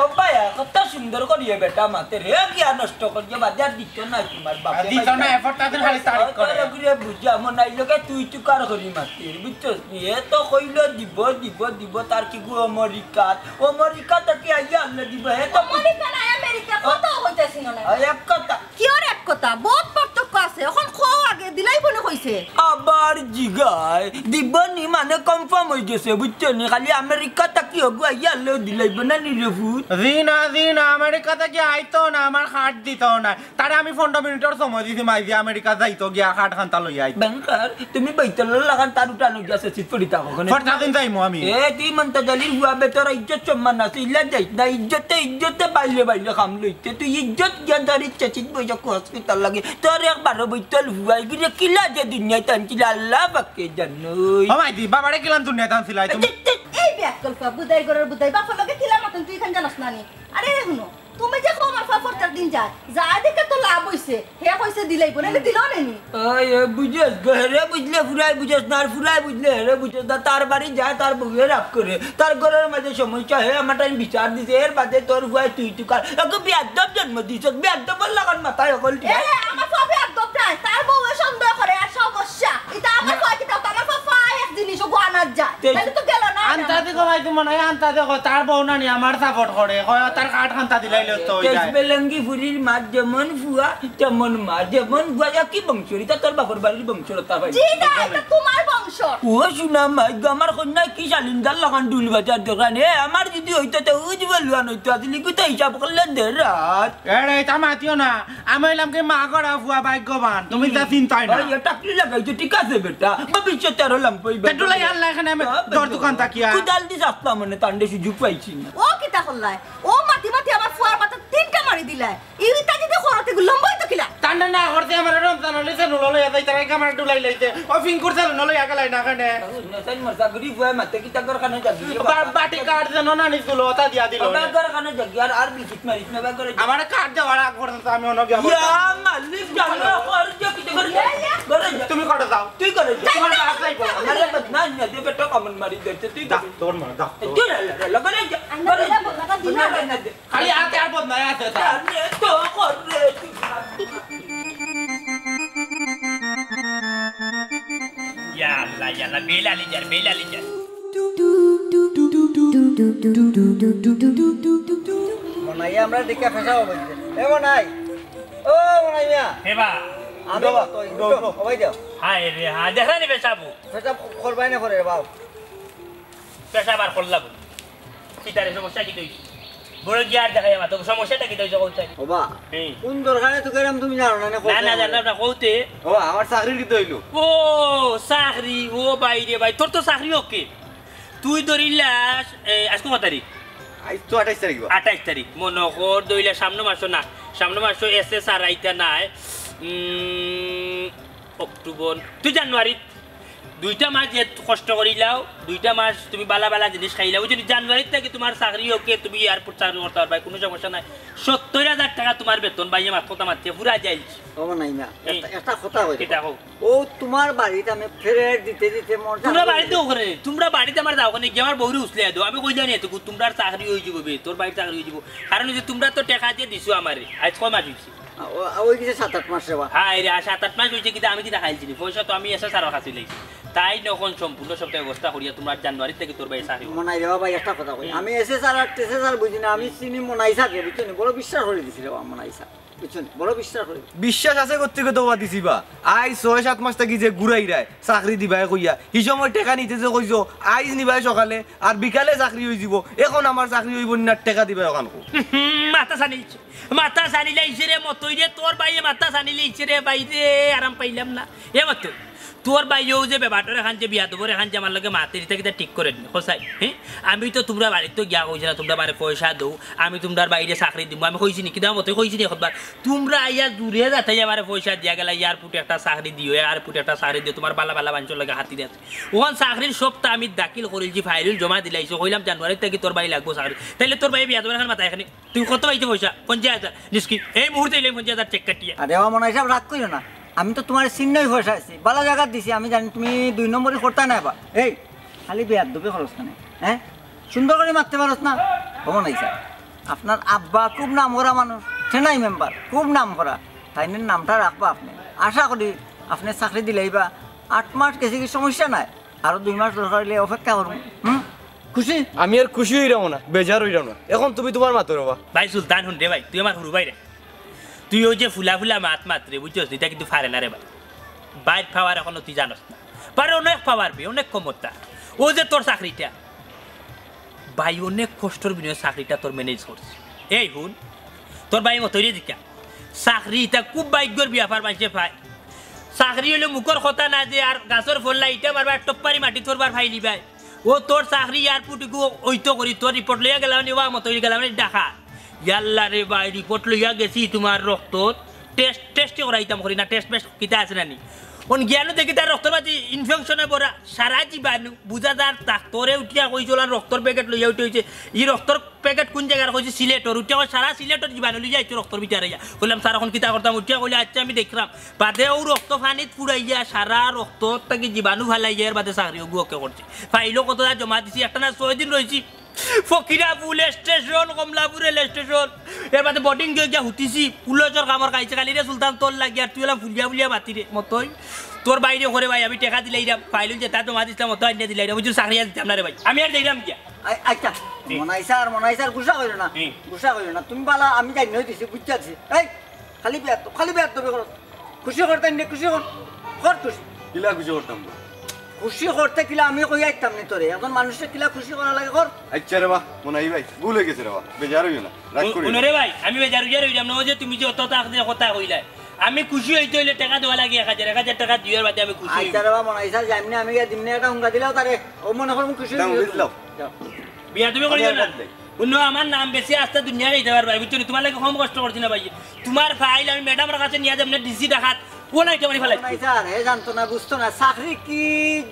ও ভাই, কত সুন্দর করিয়া বেটা মাতে রে, গিয়া নষ্ট করিয়া বাজার দিত না তুমার বাপে। দিত না, এফোর্ট তাদের খালি তারিফ করে। তোর ঘুরে বুঝা মন আইলো কে, তুই তুকার করি মাতে, বুঝছস নি? এ তো কইলো দিব, দিব, দিব, তার কি গো আমেরিকাত? আমেরিকা থাকি আইয়া আনলে দিব, এ তো আমেরিকা না, আমেরিকা, কথা কইতাছি না। ওই এক কথা। কিওর এক কথা? বউত পার্থক্য আছে। অখন কও আগে, দিলাইবো নে কইছে। আবার জিগায়, দিব নি মানে কনফার্ম অইগেছে, বুঝছো নি? খালি আমেরিকা থাকি অগু আইয়া আনলেও দিলাইবো না নি রে ফুত? জি না, জি না, আমেরিকা থাকি আইতো না, আমার কার্ড দিতো না। তারে আমি পনরো মিনিটর সময় দিছি, মাইজি আমেরিকা যাইতো গিয়া কার্ড খান্তা লইয়া আইতো। ব্যাংকার, তুমি বইতলর লাখান তার উঠানো গিয়া আছে, সিট পড়ি থাকো ওখানে। ফরতা দিন যাইমু আমি। এ, তুই মন্তাজ আলীর হুয়া বেটার ইজ্জত সম্মান আছে, ইলা যাইস না, ইজ্জতে, ইজ্জতে বাইলে বাইলে কাম লইতে। তুই ইজ্জত গিয়া তার ইচ্ছা সিট বইয়া হসপিটাল লাগে। তোর একবারও বইতল হুয়াই গিরে কিলা যে দুনিয়াত আনছিল আল্লাহ পাকে জানই। ও মাইজি, বাবারে কিলান দুনিয়াত আনছিলা তুমি? এই, এই, এই বেআক্কল ফুয়া, বুদাই ঘরর বুদাই, বাপর লগে কিলা মাতইন তুই ইখান জানস না নি? আরে হুনো, তুমি যে কও আমার ফুয়া একটা দিন যায়, যায় দেখে তো লাভ অইছে, হে কইছে দিলাইবো, নাইলে দিল নেনি। ওই, ওই বুঝোস গো, হেরে বুঝলে ফুরাই বুঝোস না, আর ফুরাই বুঝলে হেরে বুঝোস না। তার বাড়ি যায়, তার বউয়ে রাগ করে, তার ঘরর মাঝে সমস্যা, হে আমার টাইম বিচার দিছে, এর বাদে তোর ফুয়ায় তুই তুকার। ওকে বেয়াদব জন্ম দিছস, বেয়াদবর লাখান মাথায় অকল ঠিক। এ, আমার ফুয়া বেয়াদব নায়, তার বউয়ে সন্দেহ করে আর সমস্যা। ইতা আমার ফুয়া কিতা, আমার ফুয়া এক জিনিস, ও আনার যায়। তে তাইলে তো গেল না। আনতা দেখো ভাই, তুমি মনে হয় আনতা দেখো, তার বউ না নি আমার সাপোর্ট করে, কয় তার কার্ড খান্তা দিলাইলে তো হই যায়। বেলঙ্গি ফুরির মা যেমন ফুয়া, তেমন মা, যেমন ফুয়া, একই বংশ, ইতা তোর বাপর বাড়ির বংশ, তার ভাই। জি না, ইতা তোমার বংশ। ও শুনা মাই গো, আমার কন্যা কি শালিন্দার লাখান ডুল বাজার দোকানে, আমার যদি হইতো তো উজ বলুয়ান হইতো, আসলে কি তো হিসাব করলে দেড় রাত। এরে, ইতা মাতিও না। আমি অইলাম কি মা গড়া ফুয়া ভাগ্যবান, তুমি তা চিন্তাই না। ওই, এটা কি লাগাইছো? ঠিক আছে বেটা, ভবিষ্যতে আরো লাম্পই তা ডুলাই আল্লাহ এখানে আমি হ্যাঁ, দর দোকান তাকিয়া। কুদাল দি আসলাম মানে তান্ডে সুযোগ পাইছি না। ও কিতা করলাই? ও মাতি মাতি আমার ফুয়ার মাথা তিনটা মারি দিলাই। ইতা যদি করতে গু লম্বা হইতো কিলা? তান্ডে না করতে আমার রমজান হলে সে নুলো লইয়া যাইতে, আমার ডুলাই লইতে। ও ফিঙ্কুর সে নুলো লইয়া গেলাই না এখানে। নসাইন মরসা গুড়ি ফুয়া মাতে কিতা করে কানে যাবি? বা-, বাটি কার্ড যেন না নিছিল, ওটা দিয়া দিল। বাবা করে কানে যাবি, আর, আর বিকিট মারিস না, বাবা করে যা। আমার কার্ড দেওয়ার আগ পর্যন্ত আমি অন্য বিয়া করতাম। ইয়া মালিক, জানো, কর যে, কিতা করে যা। করে যা। তুমি করে যাও। তুই করে যা। তোমার বাপ যাইবো। আমারে বদনাম না দে, বেটা কমন মারি দে, তুই যা, করে। তোর মা, যা। তুই রে, রে, রে, করে যা। আন্না করে দিলা, যা। বদনাটা দিলা। বদনা না দে। খালি আতে আর বদনায় আছে, যা। আরে তো কর রে, তুই। ইয়া আল্লাহ, ইয়া আল্লাহ, বেইল আলি যার, বেইল আলি যার। মনাই আমরা দেখে ফেসাবো বলছে। এ মনাই, ও মনাই মিয়া। হে বা। আমি উঠো বা, তো, উঠো, উঠো, উঠো। সবাই যাও। হায় রে, হায়, দেখা নি ফেসাবো। ফেসাব করবাই না করে রে বাবু। পেশাব আর করলা বলে। কিতারে সমস্যা কিতা অইছে? বড় গিয়া আর দেখাই আমার, তো সমস্যাটা কিতা অইছে কও চাই? ওবা, হুম। কোন দরকারে তো গেলাম তুমি জানো না, না, না, কও না, চাই জানলাম না, কওতে। ও, আমার চাকরি কিতা অইলো? ও, চাকরি, ও ভাই রে ভাই, তোর তো চাকরি ওকে। তুই ধরিলাস, এ, আজকে কত তারিখ? আইজ তো আঠাইশ তারিখ বা। আঠাইশ তারিখ, মনো কর, ধরিলা সামনে মাসো না, সামনে মাসো এসএসআর আইতা নাই, উম, অক্টোবর, তুই জানুয়ারি, দুইটা মাস যে কষ্ট করিলাও, দুইটা মাস তুমি বালা বালা জিনিস খাইলাও, বুঝছো নি? জানুয়ারির থাকি তোমার চাকরি ওকে, তুমি এয়ারপোর্ট চাকরি করতে পারবায়, কোনো সমস্যা নাই। সত্তর হাজার টাকা তোমার বেতন, ভাইয়ে মাত কথা মাতছে, পুরা যাইল। ও নাই না, এই, একটা, একটা কথা কই কিতা দেখো। কও? ও তোমার বাড়িত আমি ফেরত দিতে দিতে মরতাম। তোমরা বাড়িত ওখানে, তোমরা বাড়িত আমার যাও ওখানে গিয়া আমার বউরে উছলে দেও। আমি কইলাম নি এতকু, তোমরার চাকরি অই যাইবো বে, তোর বাড়ির চাকরি অই যাইবো। কারণ অইছে তোমরা তো টেকা দিয়া দিছো আমারে, আইজ কয় মাস অইছে? ও, অ, অই গেছে সাত আট মাস রে বা। হায় রে, আর সাত আট মাস অইছে কিতা, আমি কিতা খাইলছি নি? পয়সা তো আমি এসএসআরর কাছে লইছি। তাইন অখন সম্পূর্ণ সব ব্যবস্থা করিয়া তোমরা জানুয়ারির থাকি তোর ভাইয়ে চাকরি। মনাই রে বা ভাই, একটা কথা কই। হুম। আমি এসএসআর আর টেসএসআর বুঝি না, আমি চিনি মনাই স্যাররে, বুঝছো নি? বড় বিশ্বাস করি দিছি রে বা মনাই স্যার, বুঝছো নি? বড় বিশ্বাস করি। বিশ্বাস আছে করতে করতে ওবা দিছি বা। আইজ ছয় সাত মাস থাকি যে ঘুরাইরায়, চাকরি দিবায় কইয়া, হি সময় টেকা নিতে যে কইছো, আইজ নিবায় সকালে, আর বিকালে চাকরি অই যিবো। অখন আমার চাকরি অইবো নি না, টেকা দিবায় অখান কও। হুম, মাথা সানিলছে। মাথা সানিলাইছে রে মতই রে, তোর ভাইয়ে মাথা সানিলাইছে রে ভাই রে, আরাম পাইলাম না। এ মতই, তোর ভাইয়েও যে বেবাটর এখান যে বিয়াদবর এখান যে আমার লগে মাতে দিতা কিতা ঠিক করে নি, কও চাই, হ্যাঁ? আমি তো তোমরা বাড়িত তো গিয়া কইছি না, তোমরা বারে পয়সা দেও, আমি তোমরার ভাইরে চাকরি দিমু, আমি কইছি নি, কিতা মতই কইছি নি একবার? তোমরা আইয়া জুরে যাতে আমারে পয়সা দিয়া গেলা, এয়ারপোর্টে একটা চাকরি দিও, এয়ারপোর্টে একটা চাকরি দিও, তোমার বালা বালা মানষর লগে হাতি দেয়। অখন চাকরির সবটা আমি দাখিল করিলছি, ফাইল জমা দিলাইছি, কইলাম জানুয়ারির থাকি তোর ভাই লাগবো চাকরি। তাইলে তোর ভাইয়ে বিয়াদবর এখান মাথা এখানে তুই কত পাইতে পয়সা? পঞ্চাশ হাজার। নিষ্কি? এই মুহূর্তে এলাম পঞ্চাশ হাজার চেক কাটিয়া। আরে ও মনাই সাব, রাগ করিও না। আমি তো তোমার চিন্নাই পয়সা আছি। বালা জাগাত দিছি, আমি জানি তুমি দুই নম্বরি করতা না বা। এই, খালি বেয়াদবি করস কেনে? হ্যাঁ? সুন্দর করি মাততে পারস না? ও মনাই সাব, আপনার আব্বা খুব নাম করা মানুষ, সেনাই মেম্বার, খুব নাম করা। তাইনর নামটা রাখবা আপনে। আশা করি আপনে চাকরি দিলাইবা। আট মাস গেছে কি সমস্যা নাই? আরো দুই মাস দরকার অইলে অপেক্ষা করমু। হুম? খুশি? আমি আর খুশি অইরাম না, বেজার অইরাম না। অখন তুমি তুমার মাতো রবা। ভাই সুলতান, হুন রে ভাই, তুই আমার হুরু ভাই রে। তুই অউ যে ফুলা ফুলা মাত মাতরে, বুঝছস? ইটা কিন্তু পারে না রে ভাই। ভাইর পাওয়ার অখনো তুই জানস না। পারে অনেক পাওয়ার বে, অনেক ক্ষমতা। অউ যে তোর চাকরিটা, ভাই অনেক কষ্টর বিনিময়ে চাকরিটা তোর ম্যানেজ করছে। এই হুন, তোর ভাই মতইরে দিকা। চাকরি ইটা খুব ভাগ্যর ব্যাপার মানষে পায়। চাকরি অইলে মুখর কথা না যে আর গাছর ফল না, ইটা মারবা টপ্পারি মাটি তোর বার ফাইলি ভাই। অউ তোর চাকরি এয়ারপোর্ট ইগু অইতো করি, তোর রিপোর্ট লইয়া গেলাম নি, ওবা মতই গেলাম নি ঢাকা। ইয়াল্লা রে ভাই, রিপোর্ট লইয়া গেছি তুমার রক্তর। টেস্ট, টেস্টই করাইতাম করি না, টেস্ট মেস্ট কিতা আছে না নি? অখন গিয়ানু দেখি তার রক্তর মাঝে ইনফেকশনে ভরা, সারা জীবাণু, বুঝা যার তাক। তোরে উঠিয়া কইছে, ওলান রক্তর প্যাকেট লইয়া উঠে কইছে, ই রক্তর প্যাকেট কুন জাগার? কইছে সিলেটর। উঠিয়া কয়, সারা সিলেটর জীবাণু লইয়া আইছে রক্তর ভিতরে ইয়া। কইলাম, "স্যার, অখন কিতা করতাম?" উঠিয়া কইলে, "আচ্ছা, আমি দেখরাম।" বাদে অউ রক্ত পানিত ফুড়াইয়া সারা রক্ত থাকি জীবাণু ফালাইয়া এর বাদে চাকরি ওগু ওকে করছে। ফাইলও কততা জমা দিছি, একটা না ছয় দিন রইছি। ফকিরাপুর স্টেশন, কমলাপুর রেল স্টেশন। এর বাদে বোর্ডিং দিয়া গিয়া হুতিছি, পুলিশর কামড় খাইছে খালি রে সুলতান তোর লাগি, আর তুই অলা ফুলিয়া ফুলিয়া মাতি রে মতই। তোর বাইরে করে ভাই, আমি টেকা দিলাইরাম, ফাইলুল যেতা জমা দিছলাম অত আনিয়া দিলাইরাম, বুঝছো, চাকরি আর দিতাম না রে ভাই, আমি আর যাইরাম গিয়া। আই-, আচ্ছা, হুম। মনাই স্যার, মনাই স্যার, গুসা কইরো না, হুম। গুসা কইরো না। তুমি বালা, আমি জানি নই দিছি, বুঝছি। এই, খালি বেয়াদব, খালি বেয়াদবি করো। খুশি করতাম নি, খুশি কর, কর খুশি। কিলা খুশি করতাম না? খুশি করতে কিলা আমি কই আইতাম নি তোরে। এখন মানুষরে কিলা খুশি করা লাগে কর। আচ্ছা রে বা, মনাই ভাই, ভুল অই গেছে রে বা, বেজার অইও না, রাগ করিও না। হুনো রে ভাই, আমি বেজার অইয়া রইলাম না, অউ যে তুমি যে অত তাক দিয়া কথা কইলায়, আমি খুশি অইতে অইলে টেকা দেওয়া লাগে এক হাজার, এক হাজার টেকা দিওর বাদে আমি খুশি অইমু। আচ্ছা রে বা, মনাই স্যার, যেমনে আমি গিয়া দিমনে একটা হুঙ্গা দিলাও তারে, ও মনে করুন খুশি অইমু। বিয়া তুমি করিও না। হুনো, আমার নাম বেশি আস্তা দুনিয়া খাইতে পারবায়, বুঝছো নি? তুমার লাগি কম কষ্ট করছি না ভাই। তুমার ফাইল আমি ম্যাডামর কাছে নিয়া যাইমু না, ডিসি ডাকাত, ও নাই কেমন ফালাই। মনাই স্যার, হে জানতো না, বুঝতো না, চাকরি কি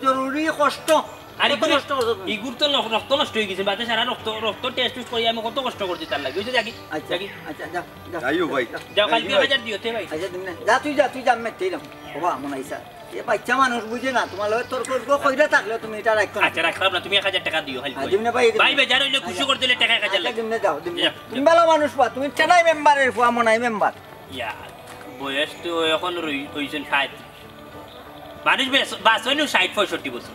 জরুরি কষ্ট। আর কত ইগুর, কষ্ট করছো তুমি? ইগুর তো ন-, রক্ত নষ্ট অই গেছে, বাদে সারা রক্ত, রক্ত টেস্ট টুস্ট করি আমি কত কষ্ট করছি তার লাগি, বুঝছো? যাগি, আচ্ছা, যাগি। আচ্ছা, যা, যা। যাইও ভাই। যাও, কালকে যাইও। এক হাজার দিও তে ভাই। আচ্ছা, দিমনে। যা, তুই যা, তুই যা, আমি মাততাম। ওবা, মনাই স্যার। এ বাচ্চা মানুষ বুঝে না, তুমার লগে তর্ক টর্ক কইরা থাকলে তুমি ইটা রাখো না। আচ্ছা, রাখলাম না, তুমি এক হাজার টেকা দিও, খালি হ্যাঁ, কই। দিমনে ভাই, দিমনে। ভাই, বেজার অইলে খুশি আচ্ছা। করতে অইলে টেকা এক হাজার আচ্ছা, লাগে। দিমনে যাও, দিমনে। যাও, তুমি যাও। বালা মানুষ বা, তুমি টেনাই মেম্বারের ফুয়া, মনাই মেম্বার। ইয়া, বয়স তো অখন রই-, অইছইন ষাইট। মানুষ বেশ-, বাঁচইন ষাইট পঁয়ষট্টি বছর।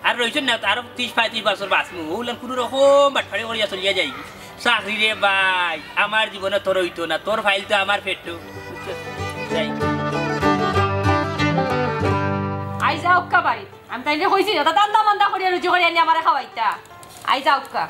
আর রইছইন না, আরো ত্রিশ পঁয়ত্রিশ বছর বাঁচমু। অউলান কুনু রকম বাটপারি করিয়া চলিয়া যাই। চাকরি রে ভাই, আমার জীবনে তোর অইতো না, তোর ফাইল তো আমার পেটো। বুঝছস? যাই। আই যাউক্কা বাড়িত। আমি তাইলে কইছি, অতা ধান্দা মান্দা করিয়া রুজি করিয়া আনি আমারে খাওয়াইতা। আই যাউক্কা।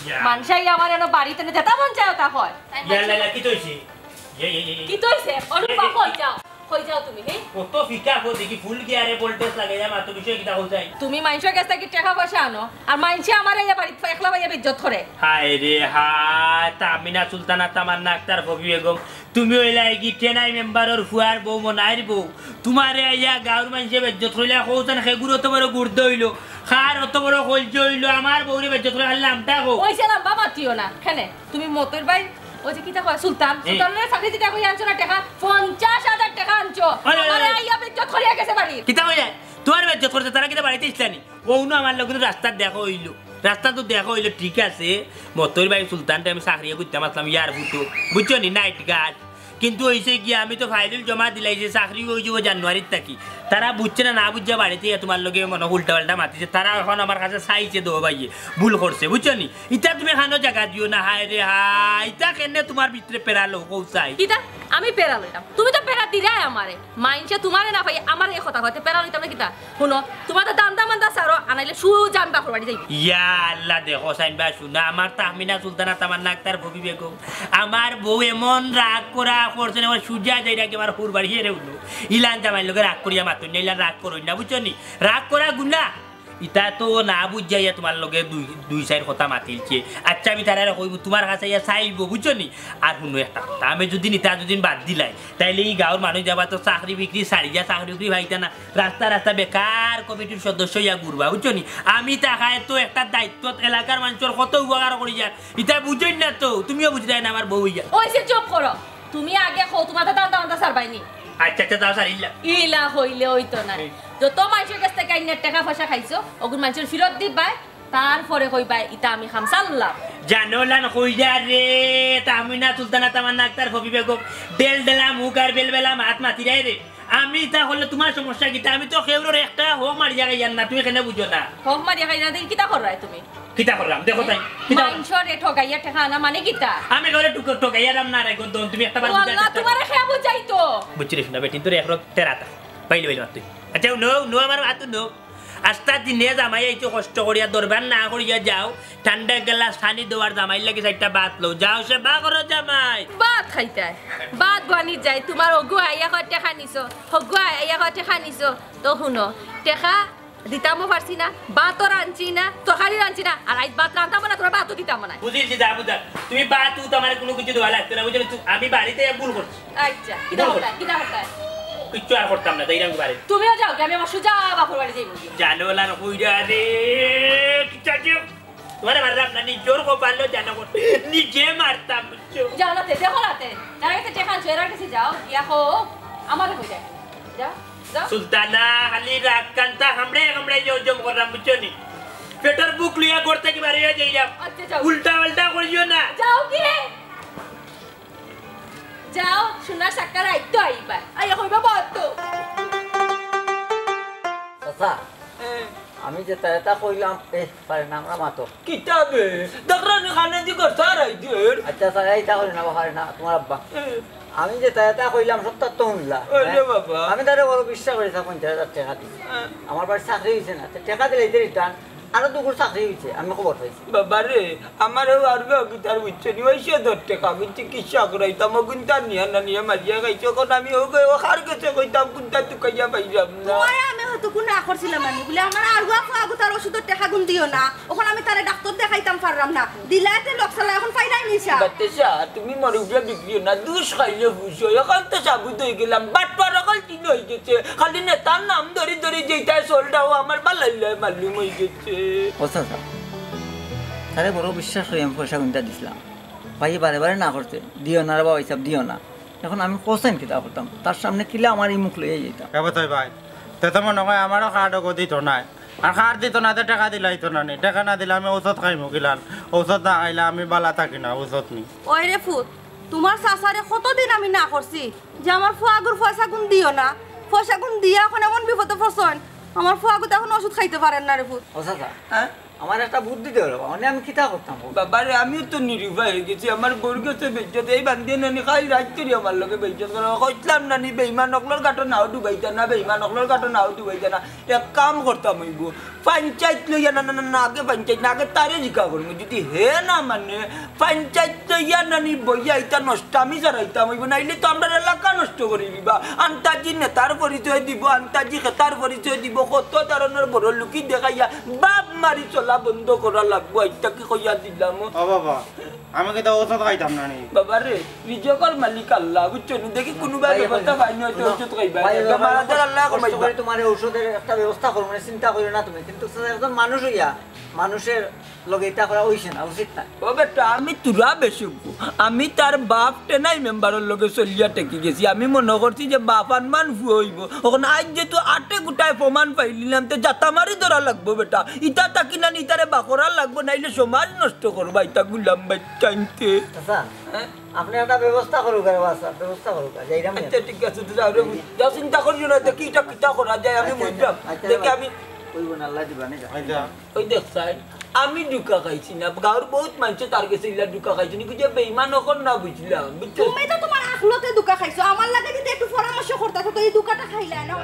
ইয়া। মানষে আইয়া আমার এনো বাড়িত এনে যেতা মন চায় অতা কয়। ইয়া, ইয়া, ইয়া, কিতা অইছে? ইয়া, ইয়া, ইয়া, ইয়া। কিতা অইছে? অনুপা, ইয়া, ইয়া। কই যাও? কই যাও তুমি, হে? কত ফিকা কো দেখি ফুল গিয়ারে ভোল্টেজ লাগাইয়া মাতো বিষয় কিতা কও চাই? তুমি মানষর গেছ থাকি টেকা পয়সা আনো, আর মানষে আমারে আইয়া বাড়িত একলা পাইয়া বেইজ্জত করে। হায় রে হায়, তামিনা সুলতানা তামান্না আক্তার ফবি বেগম, তুমি অইলায় গি টেনাই মেম্বারর ফুয়ার বউ, মনাইর বউ। তুমারে আইয়া গাউর মানষে বেইজ্জত করিলা, কও চাইন খেগুর অত বড় গুর্দা অইলো, খার অত বড় কলজা অইলো, আমার বউরে বেইজ্জত করিলা, খালি লামটা কও। অইছে লাম্বা মাতিও না, কেনে? তুমি মতইর ভাই, অউ যে কিতা কয়, সুলতান, হুম। সুলতানরে চাকরি দিতা কইয়া আনছো না টেকা, পঞ্চাশ হাজার টেকা আনছো। আরে, আরে, আমারে আরে। আইয়া বেইজ্জত করিয়া গেছে বাড়িত। কিতা কইলা? তুমার বেইজ্জত করছে, তারা কিতা বাড়িত আইছলা নি? অউ নু আমার লগে রাস্তাত দেখা অইলো। রাস্তাত তো দেখা অইলো, ঠিক আছে। মতইর ভাই সুলতানরে আমি চাকরি করতাম আছলাম এয়ারপোর্টো, বুঝছো নি, নাইট গার্ড। কিন্তু অইছে কি, আমি তো ফাইল জমা দিলাইছি, চাকরি অইযিবো জানুয়ারির থাকি। তারা বুঝছে না, না বুঝিয়া বাড়িত আইয়া তুমার লগে মনো উল্টা পাল্টা মাতিছে। তারা অখন আমার কাছে চাইছে দো ভাইয়ে, ভুল করছে, বুঝছো নি? ইতা তুমি কানো জাগা দিও না, হায় রে হায়, ইতা কেনে তুমার ভিতরে প্যারা লও, কও চাই। কিতা? আমি প্যারা লইতাম? তুমি তো প্যারা দিরায় আমারে। মাইনষে তুমারে না পাই, আমারে ই কথা কইতে প্যারা লইতাম না কিতা? হুনো, তুমার তো ধান্দা মান্দা ছাড়ো, আনাইলে সুজা আমি বাপর বাড়ি যাইমু। ইয়া আল্লাহ, দেখো চাইন বা হুনো, আমার তাহমিনা সুলতানা তামান্না আক্তার ফবি বেগম, আমার বউ এমন রাগ করা করছে না, আমার সুজা যাইরাম গি আমার হউর বাড়ি এরে হুনো। ইলান জামাইর লগে রাগ করিয়া মাতইন না, ইলান রাগ করইন না, বুঝছো নি? রাগ করা গুনা। ইতা তো না বুঝিয়া ইয়া তুমার লগে দুই, দুই চাইর কথা মাতিলছে। আচ্ছা, আমি তারারে কইমু, তুমার কাছে ইয়া চাইবো, বুঝছো নি? আর হুনো একটা কথা, আমি যুদি ইতা যুদি বাদ দিলাই, তাইলে ই গাউর মানুষ যাবা তো চাকরি বিকরি ছাড়িয়া চাকরি বিকরি পাইতা না, রাস্তা রাস্তা বেকার কমিটির সদস্য ইয়া ঘুরবা, বুঝছো নি? আমি থাকায় তো একটা দায়িত্বত এলাকার মানষর কত উপকার করি যার, ইতা বুঝইন না তো, তুমিও বুঝরায় না আমার বউ ইয়া। অইছে, চুপ করো। তুমি আগে কও, তুমার তো ধান্দা মান্দা ছাড়বায় নি। আচ্ছা, আচ্ছা, যাও, ছাড়িলাম। ইলা কইলে অইতো না। হুম। যত মানষর গেছ থাকি আইনা টেকা পয়সা খাইছো, অগুন মানষর ফিরত দিবায়, তারপরে কইবায়, "ইতা আমি কাম ছাড়লাম।" জানো লান কইলা রে, তাহমিনা সুলতানা তামান্না আক্তার ফবি বেগম, ডেল ডেলা মুখ আর বেল বেলা মাত মাতিরায় রে। আমি ইতা করলে তুমার সমস্যা কিতা? আমি তো কেউরর একটা হক মারিয়া খাইয়ার না, তুমি কেনে বুঝো না? হক মারিয়া খাইয়ার না, তে কিতা কররায় তুমি? কিতা কররাম? দেখো তাই, কিতা কররাম? মানষরে ঠগাইয়া টেকা আনা মানে কিতা? আমি কেউরে ঠগ-, ঠগাইয়ার না রে, গো দন, তুমি একটা বার ও বুঝার আল্লাহ, চেষ্টা করো। তুমারে কে বুঝাইতো? বুঝছি রে, হুনো, বেটিন্তর একরক তেরাতা। পাইলে, পাইলে, মাত তুই। আচ্ছা, হুনো, হুনো, আমার মাত হুনো। আস্তা দিনে জামাই আইছো কষ্ট করিয়া, দরবার না করিয়া যাও, ঠান্ডা এক গেলাস পানি দেও আর জামাইর লাগি চাইরটা ভাত লও। যাও, সেবা করো জামাই। ভাত খাইতায়? ভাত বানি যায়, তুমার অগু আইয়া কয় টেকা নিছো, হগু আইয়া কয় টেকা নিছো। তো হুনো, টেকা দিতামও পারছি না, ভাতও রানছি না, তরকারি রানছি না, আর আইজ ভাত রানতামও না, তুমার ভাতও দিতামও না। বুঝিলছি, যা বুঝা। তুমি ভাত উত আমারে কুনু কিছু দেওয়া লাগতো না, বুঝছো? তু-, আমি বাড়িত আইয়া ভুল করছি। আচ্ছা, কিতা ভুল করছি। হতায়, কিতা হতায়? কিচ্ছু আর করতাম না, যাইরাম বাড়ি। তুমিও যাও, আমি আমার সুজা বাপর বাড়ি যাইমু। জানো লার কইরা রে, কিচ্ছু আর দিও। তোমার মারলাম না, নিজর কপালো জানো কর। নিজে মারতাম, বুঝছো? যাও না তে, দেখো না তে। যারা গেছে টেকা আনছো, এরার গেছে যাও, গিয়া কও, আমারে কই দেখো। যাও, যাও। সুলতানা, খালি রাগ কান্তা, হামড়ে হামড়ে জম জম করলাম, বুঝছো নি? পেটর ভুক লইয়া ঘর থাকি বাড়ি হয়ে যাইলাম। আচ্ছা, যাও। উল্টা পাল্টা করিও না। যাও গিয়া। যাও, সোনার সাক্কা রাইত তো আইবা। আইয়া কইবা বত তো। চাচা, এ। আমি যেতা যেতা কইলাম, এ, পারে না, আমরা মাতো। কিতা বে? দেখরা নি কানে দি কথা হারাই দের। আচ্ছা, চাচা, ইতা করি না, পারে না, তোমার আব্বা। এ। আমি যেতা যেতা কইলাম, সবতা তো হুনলা। ওরে হ্যাঁ? বাবা। আমি তারে বড় বিশ্বাস করি, স্যার, পঞ্চাশ হাজার টেকা দিছি। হ্যাঁ। আমার বাড়ি চাকরি হইছে না, তো টেকা দিলে ইতে return। আরো দুগুর চাকরি হইছে, আমি খবর পাইছি। বাবা রে, আমার ও আর বে অগুতার বুঝছো নি, ওই সে ধরতে কাগজ চিকিৎসা করাইতাম, অগুন তার নিয়া না নিয়া মারিয়া খাইছে, এখন আমি ও গে-, ও কার গেছে কইতাম, কুনটা তুকাইয়া পাইলাম না। তোমারে আমি হয়তো গুনা করছিলাম, আমি বলে আমার আর ওয়া ফুয়া গুতার ওষুধর টেকা গুন দিও না, এখন আমি তারে ডাক্তার দেখাইতাম পারলাম না, দিলাইতে লোক সালা, এখন পাইলাই নিশা। বাচ্চা, তুমি মরে উঠে বিক্রিও না, দুষ খাইলে হুশ হয়, এখন তো সাবুত হয়ে গেলাম, বাটপার অকল চিন হয়ে গেছে। খালি নেতার নাম ধরি ধরি যেইটায় চলটাও আমার বালাইলে মালুম হয়ে গেছে। ও চাচা, তারে বড় বিশ্বাস করি আমি পয়সা গুনটা দিছিলাম। ভাই বারে বারে না করছে, "দিও না রে বাবা, হিসাব দিও না।" এখন আমি কোসাইন কিতা করতাম? তার সামনে কিলা আমার এই মুখ লইয়া যেতাম? এ বতাই ভাই, তে তো মনে হয় আমারও কার্ড ওগো দিত নাই। আর কার্ড দিত না, তে টেকা দিলাইতো না নি। টেকা না দিলে আমি ঔষধ খাইমু কিলান? ঔষধ না খাইলে আমি বালা থাকি না, ঔষধ নি। ওই রে ফুত, তোমার চাচারে কতদিন আমি না করছি যে আমার ফুয়াগুর পয়সা গুন দিও না, পয়সা গুন দিয়া এখন এমন বিপদে ফসন, আমার ফুয়াগু তো এখন ওষুধ খাইতে পারেন না রে ফুত। ও চাচা, হ্যাঁ? আমার একটা বুদ্ধি দেও রে বাবা, মানে আমি কিতা করতাম? বাবা রে, আমিও তো নিরুপায় হয়ে গেছি, আমার বউর গেছে বেইজ্জত, এই বান্দিয়ে নানি খাই রাইত করি আমার লগে বেইজ্জত করে, কইছিলাম নানি বেইমান অকলর গাটো নাও ডুবাইতা না, বেইমান অকলর গাটো নাও ডুবাইতা না, এক কাম করতাম হইব, পঞ্চায়েত লইয়া না, না, না, না, আগে পঞ্চায়েত না, আগে তারে জিকা করবো। যদি হে না মানে, পঞ্চায়েত লইয়া নানি বইয়া ইতা নষ্ট আমি সারাইতাম হইব, নাইলে তো আমরা এলাকা নষ্ট করি দিবা। আন্তাজি নেতার পরিচয় দিব, আন্তাজি খেতার পরিচয় দিব, কত ধরনের বড় লুকি দেখাইয়া বাপ মারি চলা বন্ধ করা লাগবো। একটা কি কইয়া দিলাম? ও বাবা, আমি কিতা ঔষধ খাইতাম না নি? বাবা রে, রিজকর মালিক আল্লাহ, বুঝছো নি? দেখি কোনো ভাই, ব্যবস্থা ভাই, পাইনি হয়তো শুনো, ঔষধ খাইবা। ভাই, বেমার আজার আল্লাহ কষ্ট কমাইবা। করে তোমার এই ঔষধের একটা ব্যবস্থা করবো, মানে চিন্তা করিও না তুমি। কিন্তু স্যার, একজন মানুষ হইয়া মানুষের লগে এটা করা হইছে না, উচিত না। ও বেটা, আমি তুরা বেসুক, আমি তার বাপ টেনাই মেম্বারর লগে চলিয়া টেকি গেছি। আমি মনে করছি যে বাপ আনমান ফুয়া হইব। এখন আজ যেহেতু আটে গুটায় প্রমাণ পাইলিলাম, তে জাতা মারি ধরা লাগবো বেটা। ইতা তাকি না নি, ইতারে বাকরা লাগবো, নাইলে সমাজ নষ্ট করবা ইতা গুলাম বাচ্চাইন্তে। চাচা, হ্যাঁ? আপনি একটা ব্যবস্থা করুক আর বাস, ব্যবস্থা করুক আর যাইরাম না। আচ্ছা, ঠিক আছে, তুই যাও রে, যা চিন্তা করিও না, দেখি এটা কিতা করা যায়, আমি আচ্ছা, বুঝলাম। আচ্ছা, দেখি আচ্ছা। আমি কইব না, আল্লাহ দিবা, নি যা। আচ্ছা। ওই দেখ স্যার, আমি ধোকা খাইছি না, গাঁওর বহুত মানুষে তার গেছে ইলা ধোকা খাইছি, নি বুঝে বেইমান অকল না বুঝলাম, বুঝছো? তুমি তো তোমার আখলতে ধোকা খাইছো, আমার লাগে যদি একটু পরামর্শ করতা তো এই ধোকাটা খাইলা না।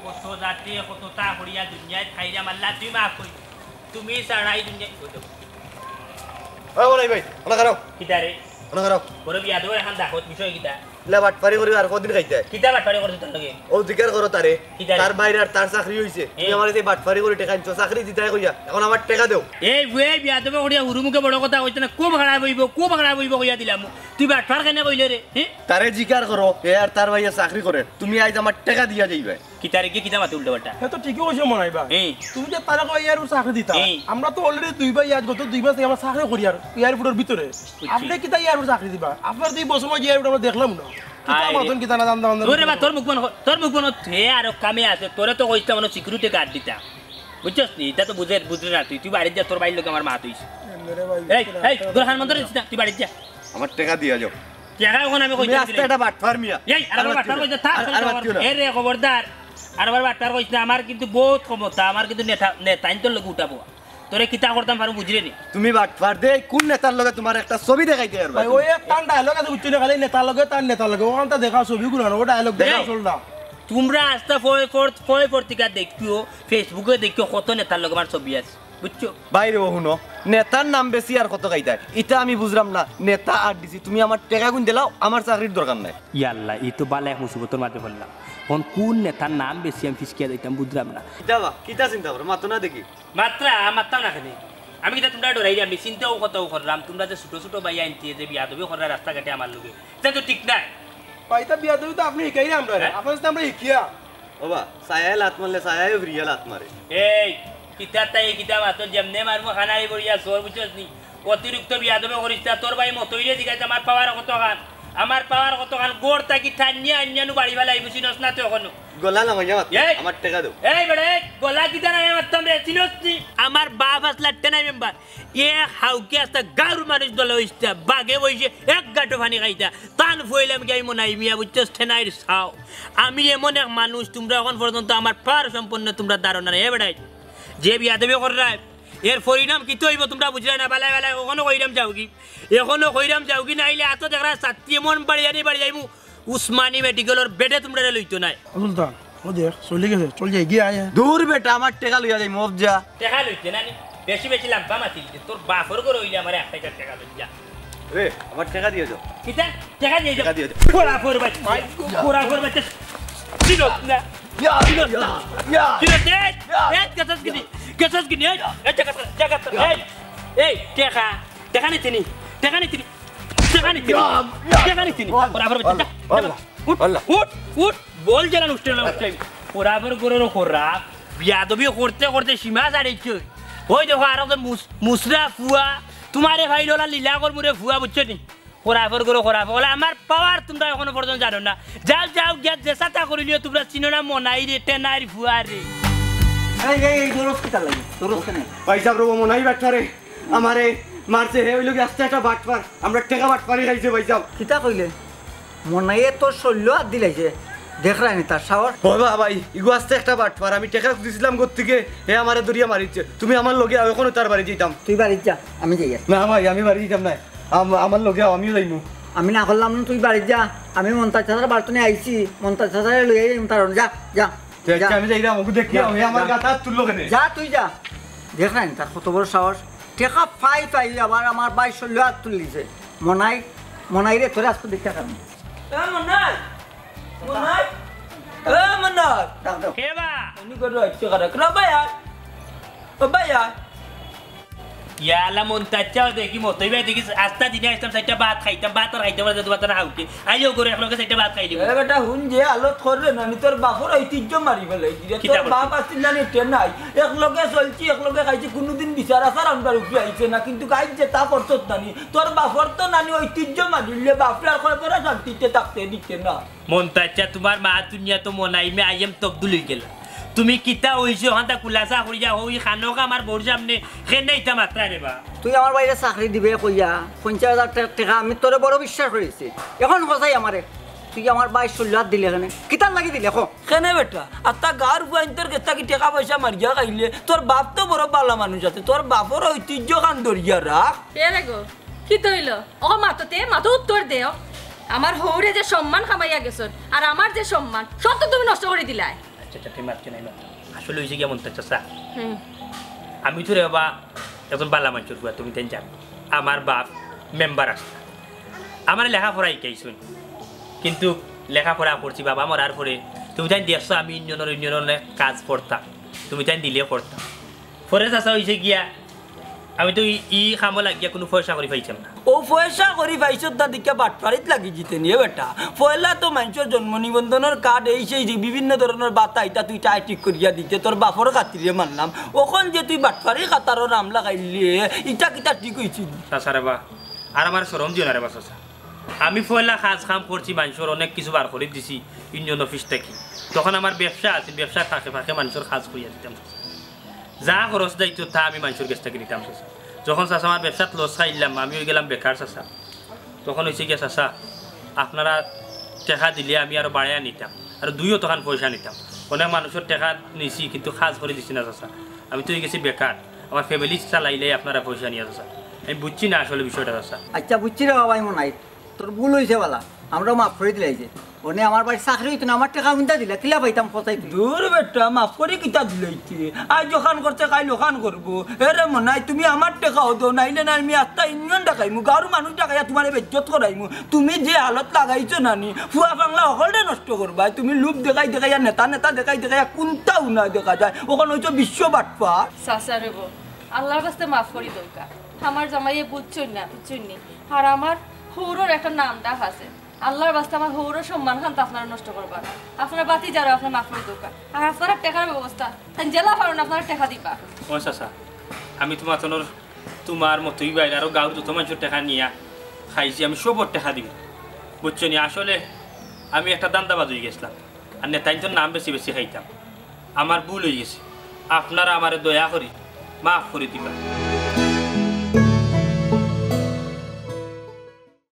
কত জাতি, কত তা করিয়া দুনিয়াত খাইলাম, আল্লাহ তুই মাফ করি। তুমি ছাড়াই দুনিয়া। ও বলাই ভাই, ওনা খারাপ। কিতা রে? ওনা খারাপ। বড় বিয়া দেবো এখন দেখো বিষয় কিতা? লে বাটপারি করি আর কদিন খাইতে? কিতা বাটপারি করছো তার লগে? ও জিকার করো তারে। কিতা রে? তার বাইরে আর তার চাকরি হইছে। তুমি এ। আমারে যে বাটপারি করি টেকা আনছো, চাকরি দিতাই কইয়া। এখন আমার টেকা দেও। এই বুয়ে বিয়া দেবো করিয়া হুরু মুখে বড় কথা কইতে না, খুব খারাপ হইব, খুব খারাপ হইব কইয়া দিলাম। তুই বাটপার কেনে কইলে রে? হ্যাঁ? তারে জিকার করো, এ আর তার ভাইয়া চাকরি করে। তুমি আইজ আমার টেকা দিয়া যাইবে। কিতারে গিয়ে কিতা মাতে উল্টা পাল্টা? হে তো ঠিকই কইছে মনাই ভাই। এই। তুমি যে তারা কই এয়ারপোর্ট চাকরি দিতা। এই। আমরা তো already দুই ভাই আজ গত দুই মাস থেকে আমরা চাকরি করি আর এয়ারপোর্টের ভিতরে। বুঝছি। আপনি কিতা এয়ারপোর্ট চাকরি দিবা? আপনার তো এই বছর মাঝে এয়ারপোর্ট আমরা দেখলাম না। কিতা আয় রে। মাতন কিতা না জানতাম না। তোরে বা তোর মুখ মন, তোর মুখ মন হে আর কামে আছে। তোরে তো কইছিলাম অনো সিকিউরিটি গার্ড দিতা। বুঝছস নি? এটা তো বুঝে, বুঝলে না তুই। তুই বাড়িত যা, তোর বাড়ির লোক আমার মা তুই। এমনে রে ভাই, এই, এই, তোর হান মন্তর দিস না, তুই বাড়িত যা। আমার টেকা দিয়া যাও। টেকা এখন আমি তুমি কইতে আস্তে দিলে। একটা বাটপার মিয়া। এই, আর আর আমার বাটপার মাতিও না। কইতে থাক, আর, আর মাতিও না। এ রে, খবরদার। আর আবার বাটপার কইস না, আমার কিন্তু বহুত ক্ষমতা, আমার কিন্তু নেতা, নেতা ইন্তর লগে উঠাবো। তোরে কিতা করতাম পারো বুঝলে নি? তুমি বাটপার দে, কোন নেতার লগে তোমার একটা ছবি দেখাইতে পারবা ভাই, তুমি? ওই একটা ডায়লগ আছে, বুঝছো না? খালি নেতার লগে, তার নেতার লগে। ওখানটা দেখা ছবিগুলো না, ও ডায়লগ দেখা এই, চল না। তোমরা আস্তা ফয় ফর-, ফয় পত্রিকা দেখিও, Facebook-এ দেখিও, কত নেতার লগে আমার ছবি আছে। বুঝছো? বাইরে ও হুনো, নেতার নাম বেশি আর কত খাইতায়? ইটা আমি বুঝলাম না। নেতা আর ডিসি, তুমি আমার টেকা গুন দিলাও, আমার চাকরির দরকার নাই। ইয়াল্লা, ই তো বালা এক মুসিবতর মাঝে পড়লাম। এখন কোন নেতার নাম বেশি আমি ফিসকিয়া দিতাম বুঝলাম না। কিতা বা, কিতা চিন্তা করো, মাতো না দেখি। মাত্রা, মাত্রা না খালি। আমি কিতা তুমরারে ডরাইরাম নি? চিন্তাও কতও কররাম, তুমরা যে ছোট ছোট ভাই আনতে যে বিয়াদবি কররা রাস্তাঘাটে আমার লগে, ইটা তো ঠিক নায়। ভাই, ইতা বিয়াদবি তো আপনে হিকাইরা আমরারে, হ্যাঁ? আপনার সাথে আমরা হিকিয়া। ওবা, ছায়ায় লাত মারলে ছায়ায়ও ফিরিয়া লাত মারে। এই, কিতা তাই কিতা মাতর, যেমনে মারমু খানারি বড়িয়া চোর, বুঝছস নি? অতিরিক্ত বিয়াদবি করিস না। তোর ভাই মতইরে জিগাইছে আমার পাওয়ার কতখান, আমার পাওয়ার কতখান, গড় থাকি টানিয়া আনিয়া নু বাড়ি ফালাই, বুঝছস না তুই এখনো? গলা লামাইয়া মাত, এই! আমার টেকা দেও। এই বেটা, এই গলা কিতা নামাইয়া মাততাম রে, চিনস নি? আমার বাপ আছলা টেনাই মেম্বার, এক হাউকে আস্তা গাঁওর মানুষ দলা অইছতা, বাগে বইছে এক গাঁটো পানি খাইতা, তান ফুয়াইলাম গিয়া আমি মনাই মিয়া, বুঝছস, টেনাইর ছাও। আমি এমন এক মানুষ, তুমরা অখন পর্যন্ত আমার পাওয়ার সম্পর্কে তুমরার ধারণা নাই। এ বেটাই, যে বিয়াদবি কররায়, এর পরিণাম কিতা অইবো তুমরা বুঝরায় না। বালায় বালায় অখনো কইরাম যাওগি, অখনো কইরাম যাওগি, নাইলে আতো দেখরায় ছাত্তি এমন বাড়ি আনি বাড়ি যাইমু, উসমানী মেডিকেলর বেডে তুমরারে লইতো নায়। সুলতান, ও দেখ, চলি গেছে, চল যাই, গিয়া আয়। দূর বেটা, আমার টেকা লইয়া যাইমু, অফ যা। টেকা লইতে না নি? বেশি বেশি লাম্বা মাতি দিতে। তোর বাপর ঘর অইলে আমার এক পয়সা টেকা লইয়া যা। রে, আমার টেকা দিয়া যাও। কিতা? টেকা দিয়া যাও। টেকা দিয়া যাও। খোরা ফোর বাচ্চা। খোরা ফোর বাচ্চা। চিনস না। ইয়া, চিনস না। ইয়া, ইয়া। চিনস না? এই, ইয়া। এই, গেছস কিনি? গেছস কিনি? এই, এই, টেকা, টেকা, টেকা। এই, এই, টেকা। টেকা নিতে নি? টেকা নিতে নি? টেকা নিতে নি? ইয়া, ইয়া। টেকা নিতে নি? বল, খোরা ফোর বাচ্চা। বল, যা, বল, যা। উঠ, বল। উঠ, উঠ। বল যেন উঠতে না উঠতে। খোরা ফোর ঘরর খোরা। বিয়াদবি করতে করতে সীমা ছাড়িছে। ওই দেখো, আরো যে মুস-, মুসরা ফুয়া, তুমারে ভাই লোলা লীলা করমু রে ফুয়া, বুঝছো নি? খোরা ফোর ঘরর খোরা ফোর। আমার পাওয়ার তুমরা অখনো পর্যন্ত জানো না। যাও, যাও, গিয়া যে সাতা করিলিও তুমরা চিনো না, মনাই রে, টেনাইর ফুয়া রে। এই, এই, এই, দরস কিতা লাগে? দরস কেনে? ভাইসাব রবো, মনাই বাটপারে। আমারে মারছে, হে অইলো গি আস্তা একটা বাটপার। আমরার টেকা বাটপারি খাইছে ভাইসাব। কিতা কইলে? মনাইয়ে তোর শল্য আত দিলাইছে। দেখরায় নি তার সাহস? ও বা ভাই, ইগু আস্তা একটা বাটপার। আমি টেকা খুজিছিলাম গর থাকি, হে আমারে ধরিয়া মারিছে। তুমি আমার লগে আও, অখনো তার বাড়ি যাইতাম। তুই বাড়িত যা, আমি যাইয়ার। না ভাই, আমি বাড়ি যাইতাম নায়। আম-, আমার লগে আও, আমিও যাইমু। আমি না করলাম না, তুই বাড়িত যা। আমি মন্তাজ চাচার বাড়ি থনে আইছি, মন্তাজ চাচারে লইয়া যাইমু তার, যা, যা। তে আচ্ছা, যা। আমি যাইরাম, ওগু দেখিয়া, যা, হে আমার যা। গাত আত তুললো কেনে? যা, তুই যা। দেখরায় নি তার কত বড় সাহস। টেকা পাই পাই আবার আমার ভাইর শল্য আত তুলিলিছে। মনাই, মনাই রে, তোরে আজকে দেখিয়া খামু। এ মনাই, মনাই, এ মনাই। ডাক দাও। কে বা? উনি করে রয়েছে কারা? কে বা ভাই আয়? ও ভাই আয়। ইয়া আল্লাহ, মন্তাজ চাচাও দেখি, মতই ভাই দেখি, আস্তা দিনে আইতাম, চাইরটা ভাত খাইতাম, ভাত আর খাইতাম না, দুবার তারা হাউকে। আইও করে একলগে চাইরটা ভাত খাইলি। এ বেটা, হুন যে হালত কররে না, নি তোর বাপর ঐতিহ্য মারি ফেলাই দিলে। কিতা তোর করছে? বাপ আছিল না নি, তে নাই। একলগে চলছি, একলগে খাইছি, কুনুদিন বিচার আচার আমরার উপরে আইছে না, কিন্তু আইজ যেতা করছত না নি, তোর বাপর তো না নি ঐতিহ্য মারিলে, বাপরে আর কয় পরে শান্তিতে থাকতে দিতে না। মন্তাজ চাচা, তুমার মা দুনিয়া তো মনাই মে আইএম তবদুল অই গেলা। তুমি কিতা অইছে, অখানতা খুলাসা করিয়া কও, ই খানকা আমার বউর সামনে কেনে ইতা মাতরায় রে বা? তুই আমার ভাইরে চাকরি দিবে কইয়া পঞ্চাশ হাজার টে-, টেকা আমি তোরে বড় বিশ্বাস করিছি। অখন কছাই আমারে, তুই আমার ভাইর শল্য আত দিলে কেনে? কিতার লাগি দিলে ক? কেনে বেটা? আস্তা গাঁওর ফুয়াইন্তর গেছ থাকি টেকা পয়সা মারিয়া খাইলে, তোর বাপ তো বড় ভালা মানুষ আছে, তোর বাপর ঐতিহ্য খান ধরিয়া রাখ। এ রে গো, কিতা অইলো? অখন মাততে, মাতো উত্তর দেও। আমার হউরে যে সম্মান কামাইয়া গেছইন, আর আমার যে সম্মান, সব তো তুমি নষ্ট করি দিলায়। আচ্ছা, আচ্ছা, তুমি মাতছো না, মাতো। আসলে অইছে গিয়া মন্তাজ চাচা, হুম। আমি তো রে বাবা একজন ভালা মানষর ফুয়া, তুমি তাইন জানো। আমার বাপ মেম্বার আছলা, আমারে লেখাপড়া হিকাইছইন, কিন্তু লেখাপড়া করছি বাবা মরার পরে। তুমি তাইন দেখছো আমি ইউনিয়নর, ইউনিয়নর অনেক কাজ করতাম, তুমি তাইন দিলে করতাম। পরে চাচা অইছে গিয়া, আমি তো ই, ই কামো লাগিয়া কুনু পয়সা করি পাইতাম না। অউ পয়সা করি পাইছত না দেখিয়া বাটপারিত লাগি যিতে নি, এ বেটা। পয়লা তো মানষর জন্ম নিবন্ধনর কার্ড, এই সেই যে বিভিন্ন ধরনর বাতা, ইতা তুই টাই ঠিক করিয়া দিতে, তোর বাপর খাতিরে মানলাম। অখন যে তুই বাটপারি খাতারর আমলা খাইলে, ইতা কিতা ঠিক অইছে নি? চাচা রে বা, আর আমারে শরম দিও না রে বা চাচা। আমি পয়লা কাজ কাম করছি, মানষর অনেক কিছু বার করি দিছি ইউনিয়ন অফিস থাকি। তখন আমার ব্যবসা আছিল, ব্যবসার ফাঁকে ফাঁকে মানষর কাজ করিয়া দিতাম। যা খরচ যাইতো তা আমি মানষর গেছ থাকি নিতাম চাচা। যখন চাচা আমার ব্যবসাত লস খাইলাম, আমি অই গেলাম বেকার চাচা। তখন অইছে গিয়া চাচা, আপনারা টেকা দিলে আমি আরো বাড়াইয়া নিতাম, আরো দুই অতখান পয়সা নিতাম। অনেক মানষর টেকা নিছি, কিন্তু কাজ করি দিছি না চাচা। আমি তো অই গেছি বেকার, আমার ফ্যামিলি চালাইলে আপনারা পয়সা নিয়া চাচা। আমি বুঝছি না আসলে বিষয়টা চাচা। আচ্ছা, বুঝছি রে বাবা, এমন নাই। তোর ভুল অইছে বালা, আমরাও মাফ করি দিলাইছি। অনে আমার ভাইর চাকরি অইতো না, আমার টেকা কুনতা দিলা, কিলা পাইতাম কছাই তুই? দূর বেটা, মাফ করি কিতা দিলাইতে? আইজ অখান করছে, কাইল অখান করবো। এরে মনাই, তুমি আমার টেকাও দেও, নাইলে না আমি আস্তা ইউনিয়ন ডাকাইমু, গাঁওর মানুষ ডাকাইয়া তুমারে বেইজ্জত করাইমু। তুমি যে হালত লাগাইছো না নি, ফুয়া ফাংলা হকলরে নষ্ট করবায়। তুমি লোভ দেখাই দেখাইয়া, নেতা নেতা দেখাই দেখাইয়া কুনতাউ না দেখা যায়। অখন অইছো বিশ্ব বাটপার। চাচা রে বা, আল্লাহর ওয়াস্তে মাফ করি দেউক্কা। আমার জামাইয়ে বুঝছইন না, বুঝছইন নি? আর আমার হউরর একটা নাম ডাক আছে। আল্লাহর ওয়াস্তে আমার হউরর সম্মান খান তো আপনারা নষ্ট করবা না। আপনার ভাতিজারে আপনারা মাফ করি দেউক্কা। আর আপনারা টেকার ব্যবস্থা, তাইন যেলা পারইন আপনারা টেকা দিবা। ও চাচা, আমি তুমার তনর, তুমার মতই বাইরে আরো গাঁওর যত মানষর টেকা নিয়া খাইছি, আমি সবর টেকা দিমু, বুঝছো নি? আসলে আমি একটা ধান্দাবাজ অইগেছলাম, আর নেতাইন্তর নাম বেশি বেশি খাইতাম। আমার ভুল অইগেছে, আপনারা আমারে দয়া করি মাফ করি দিবা।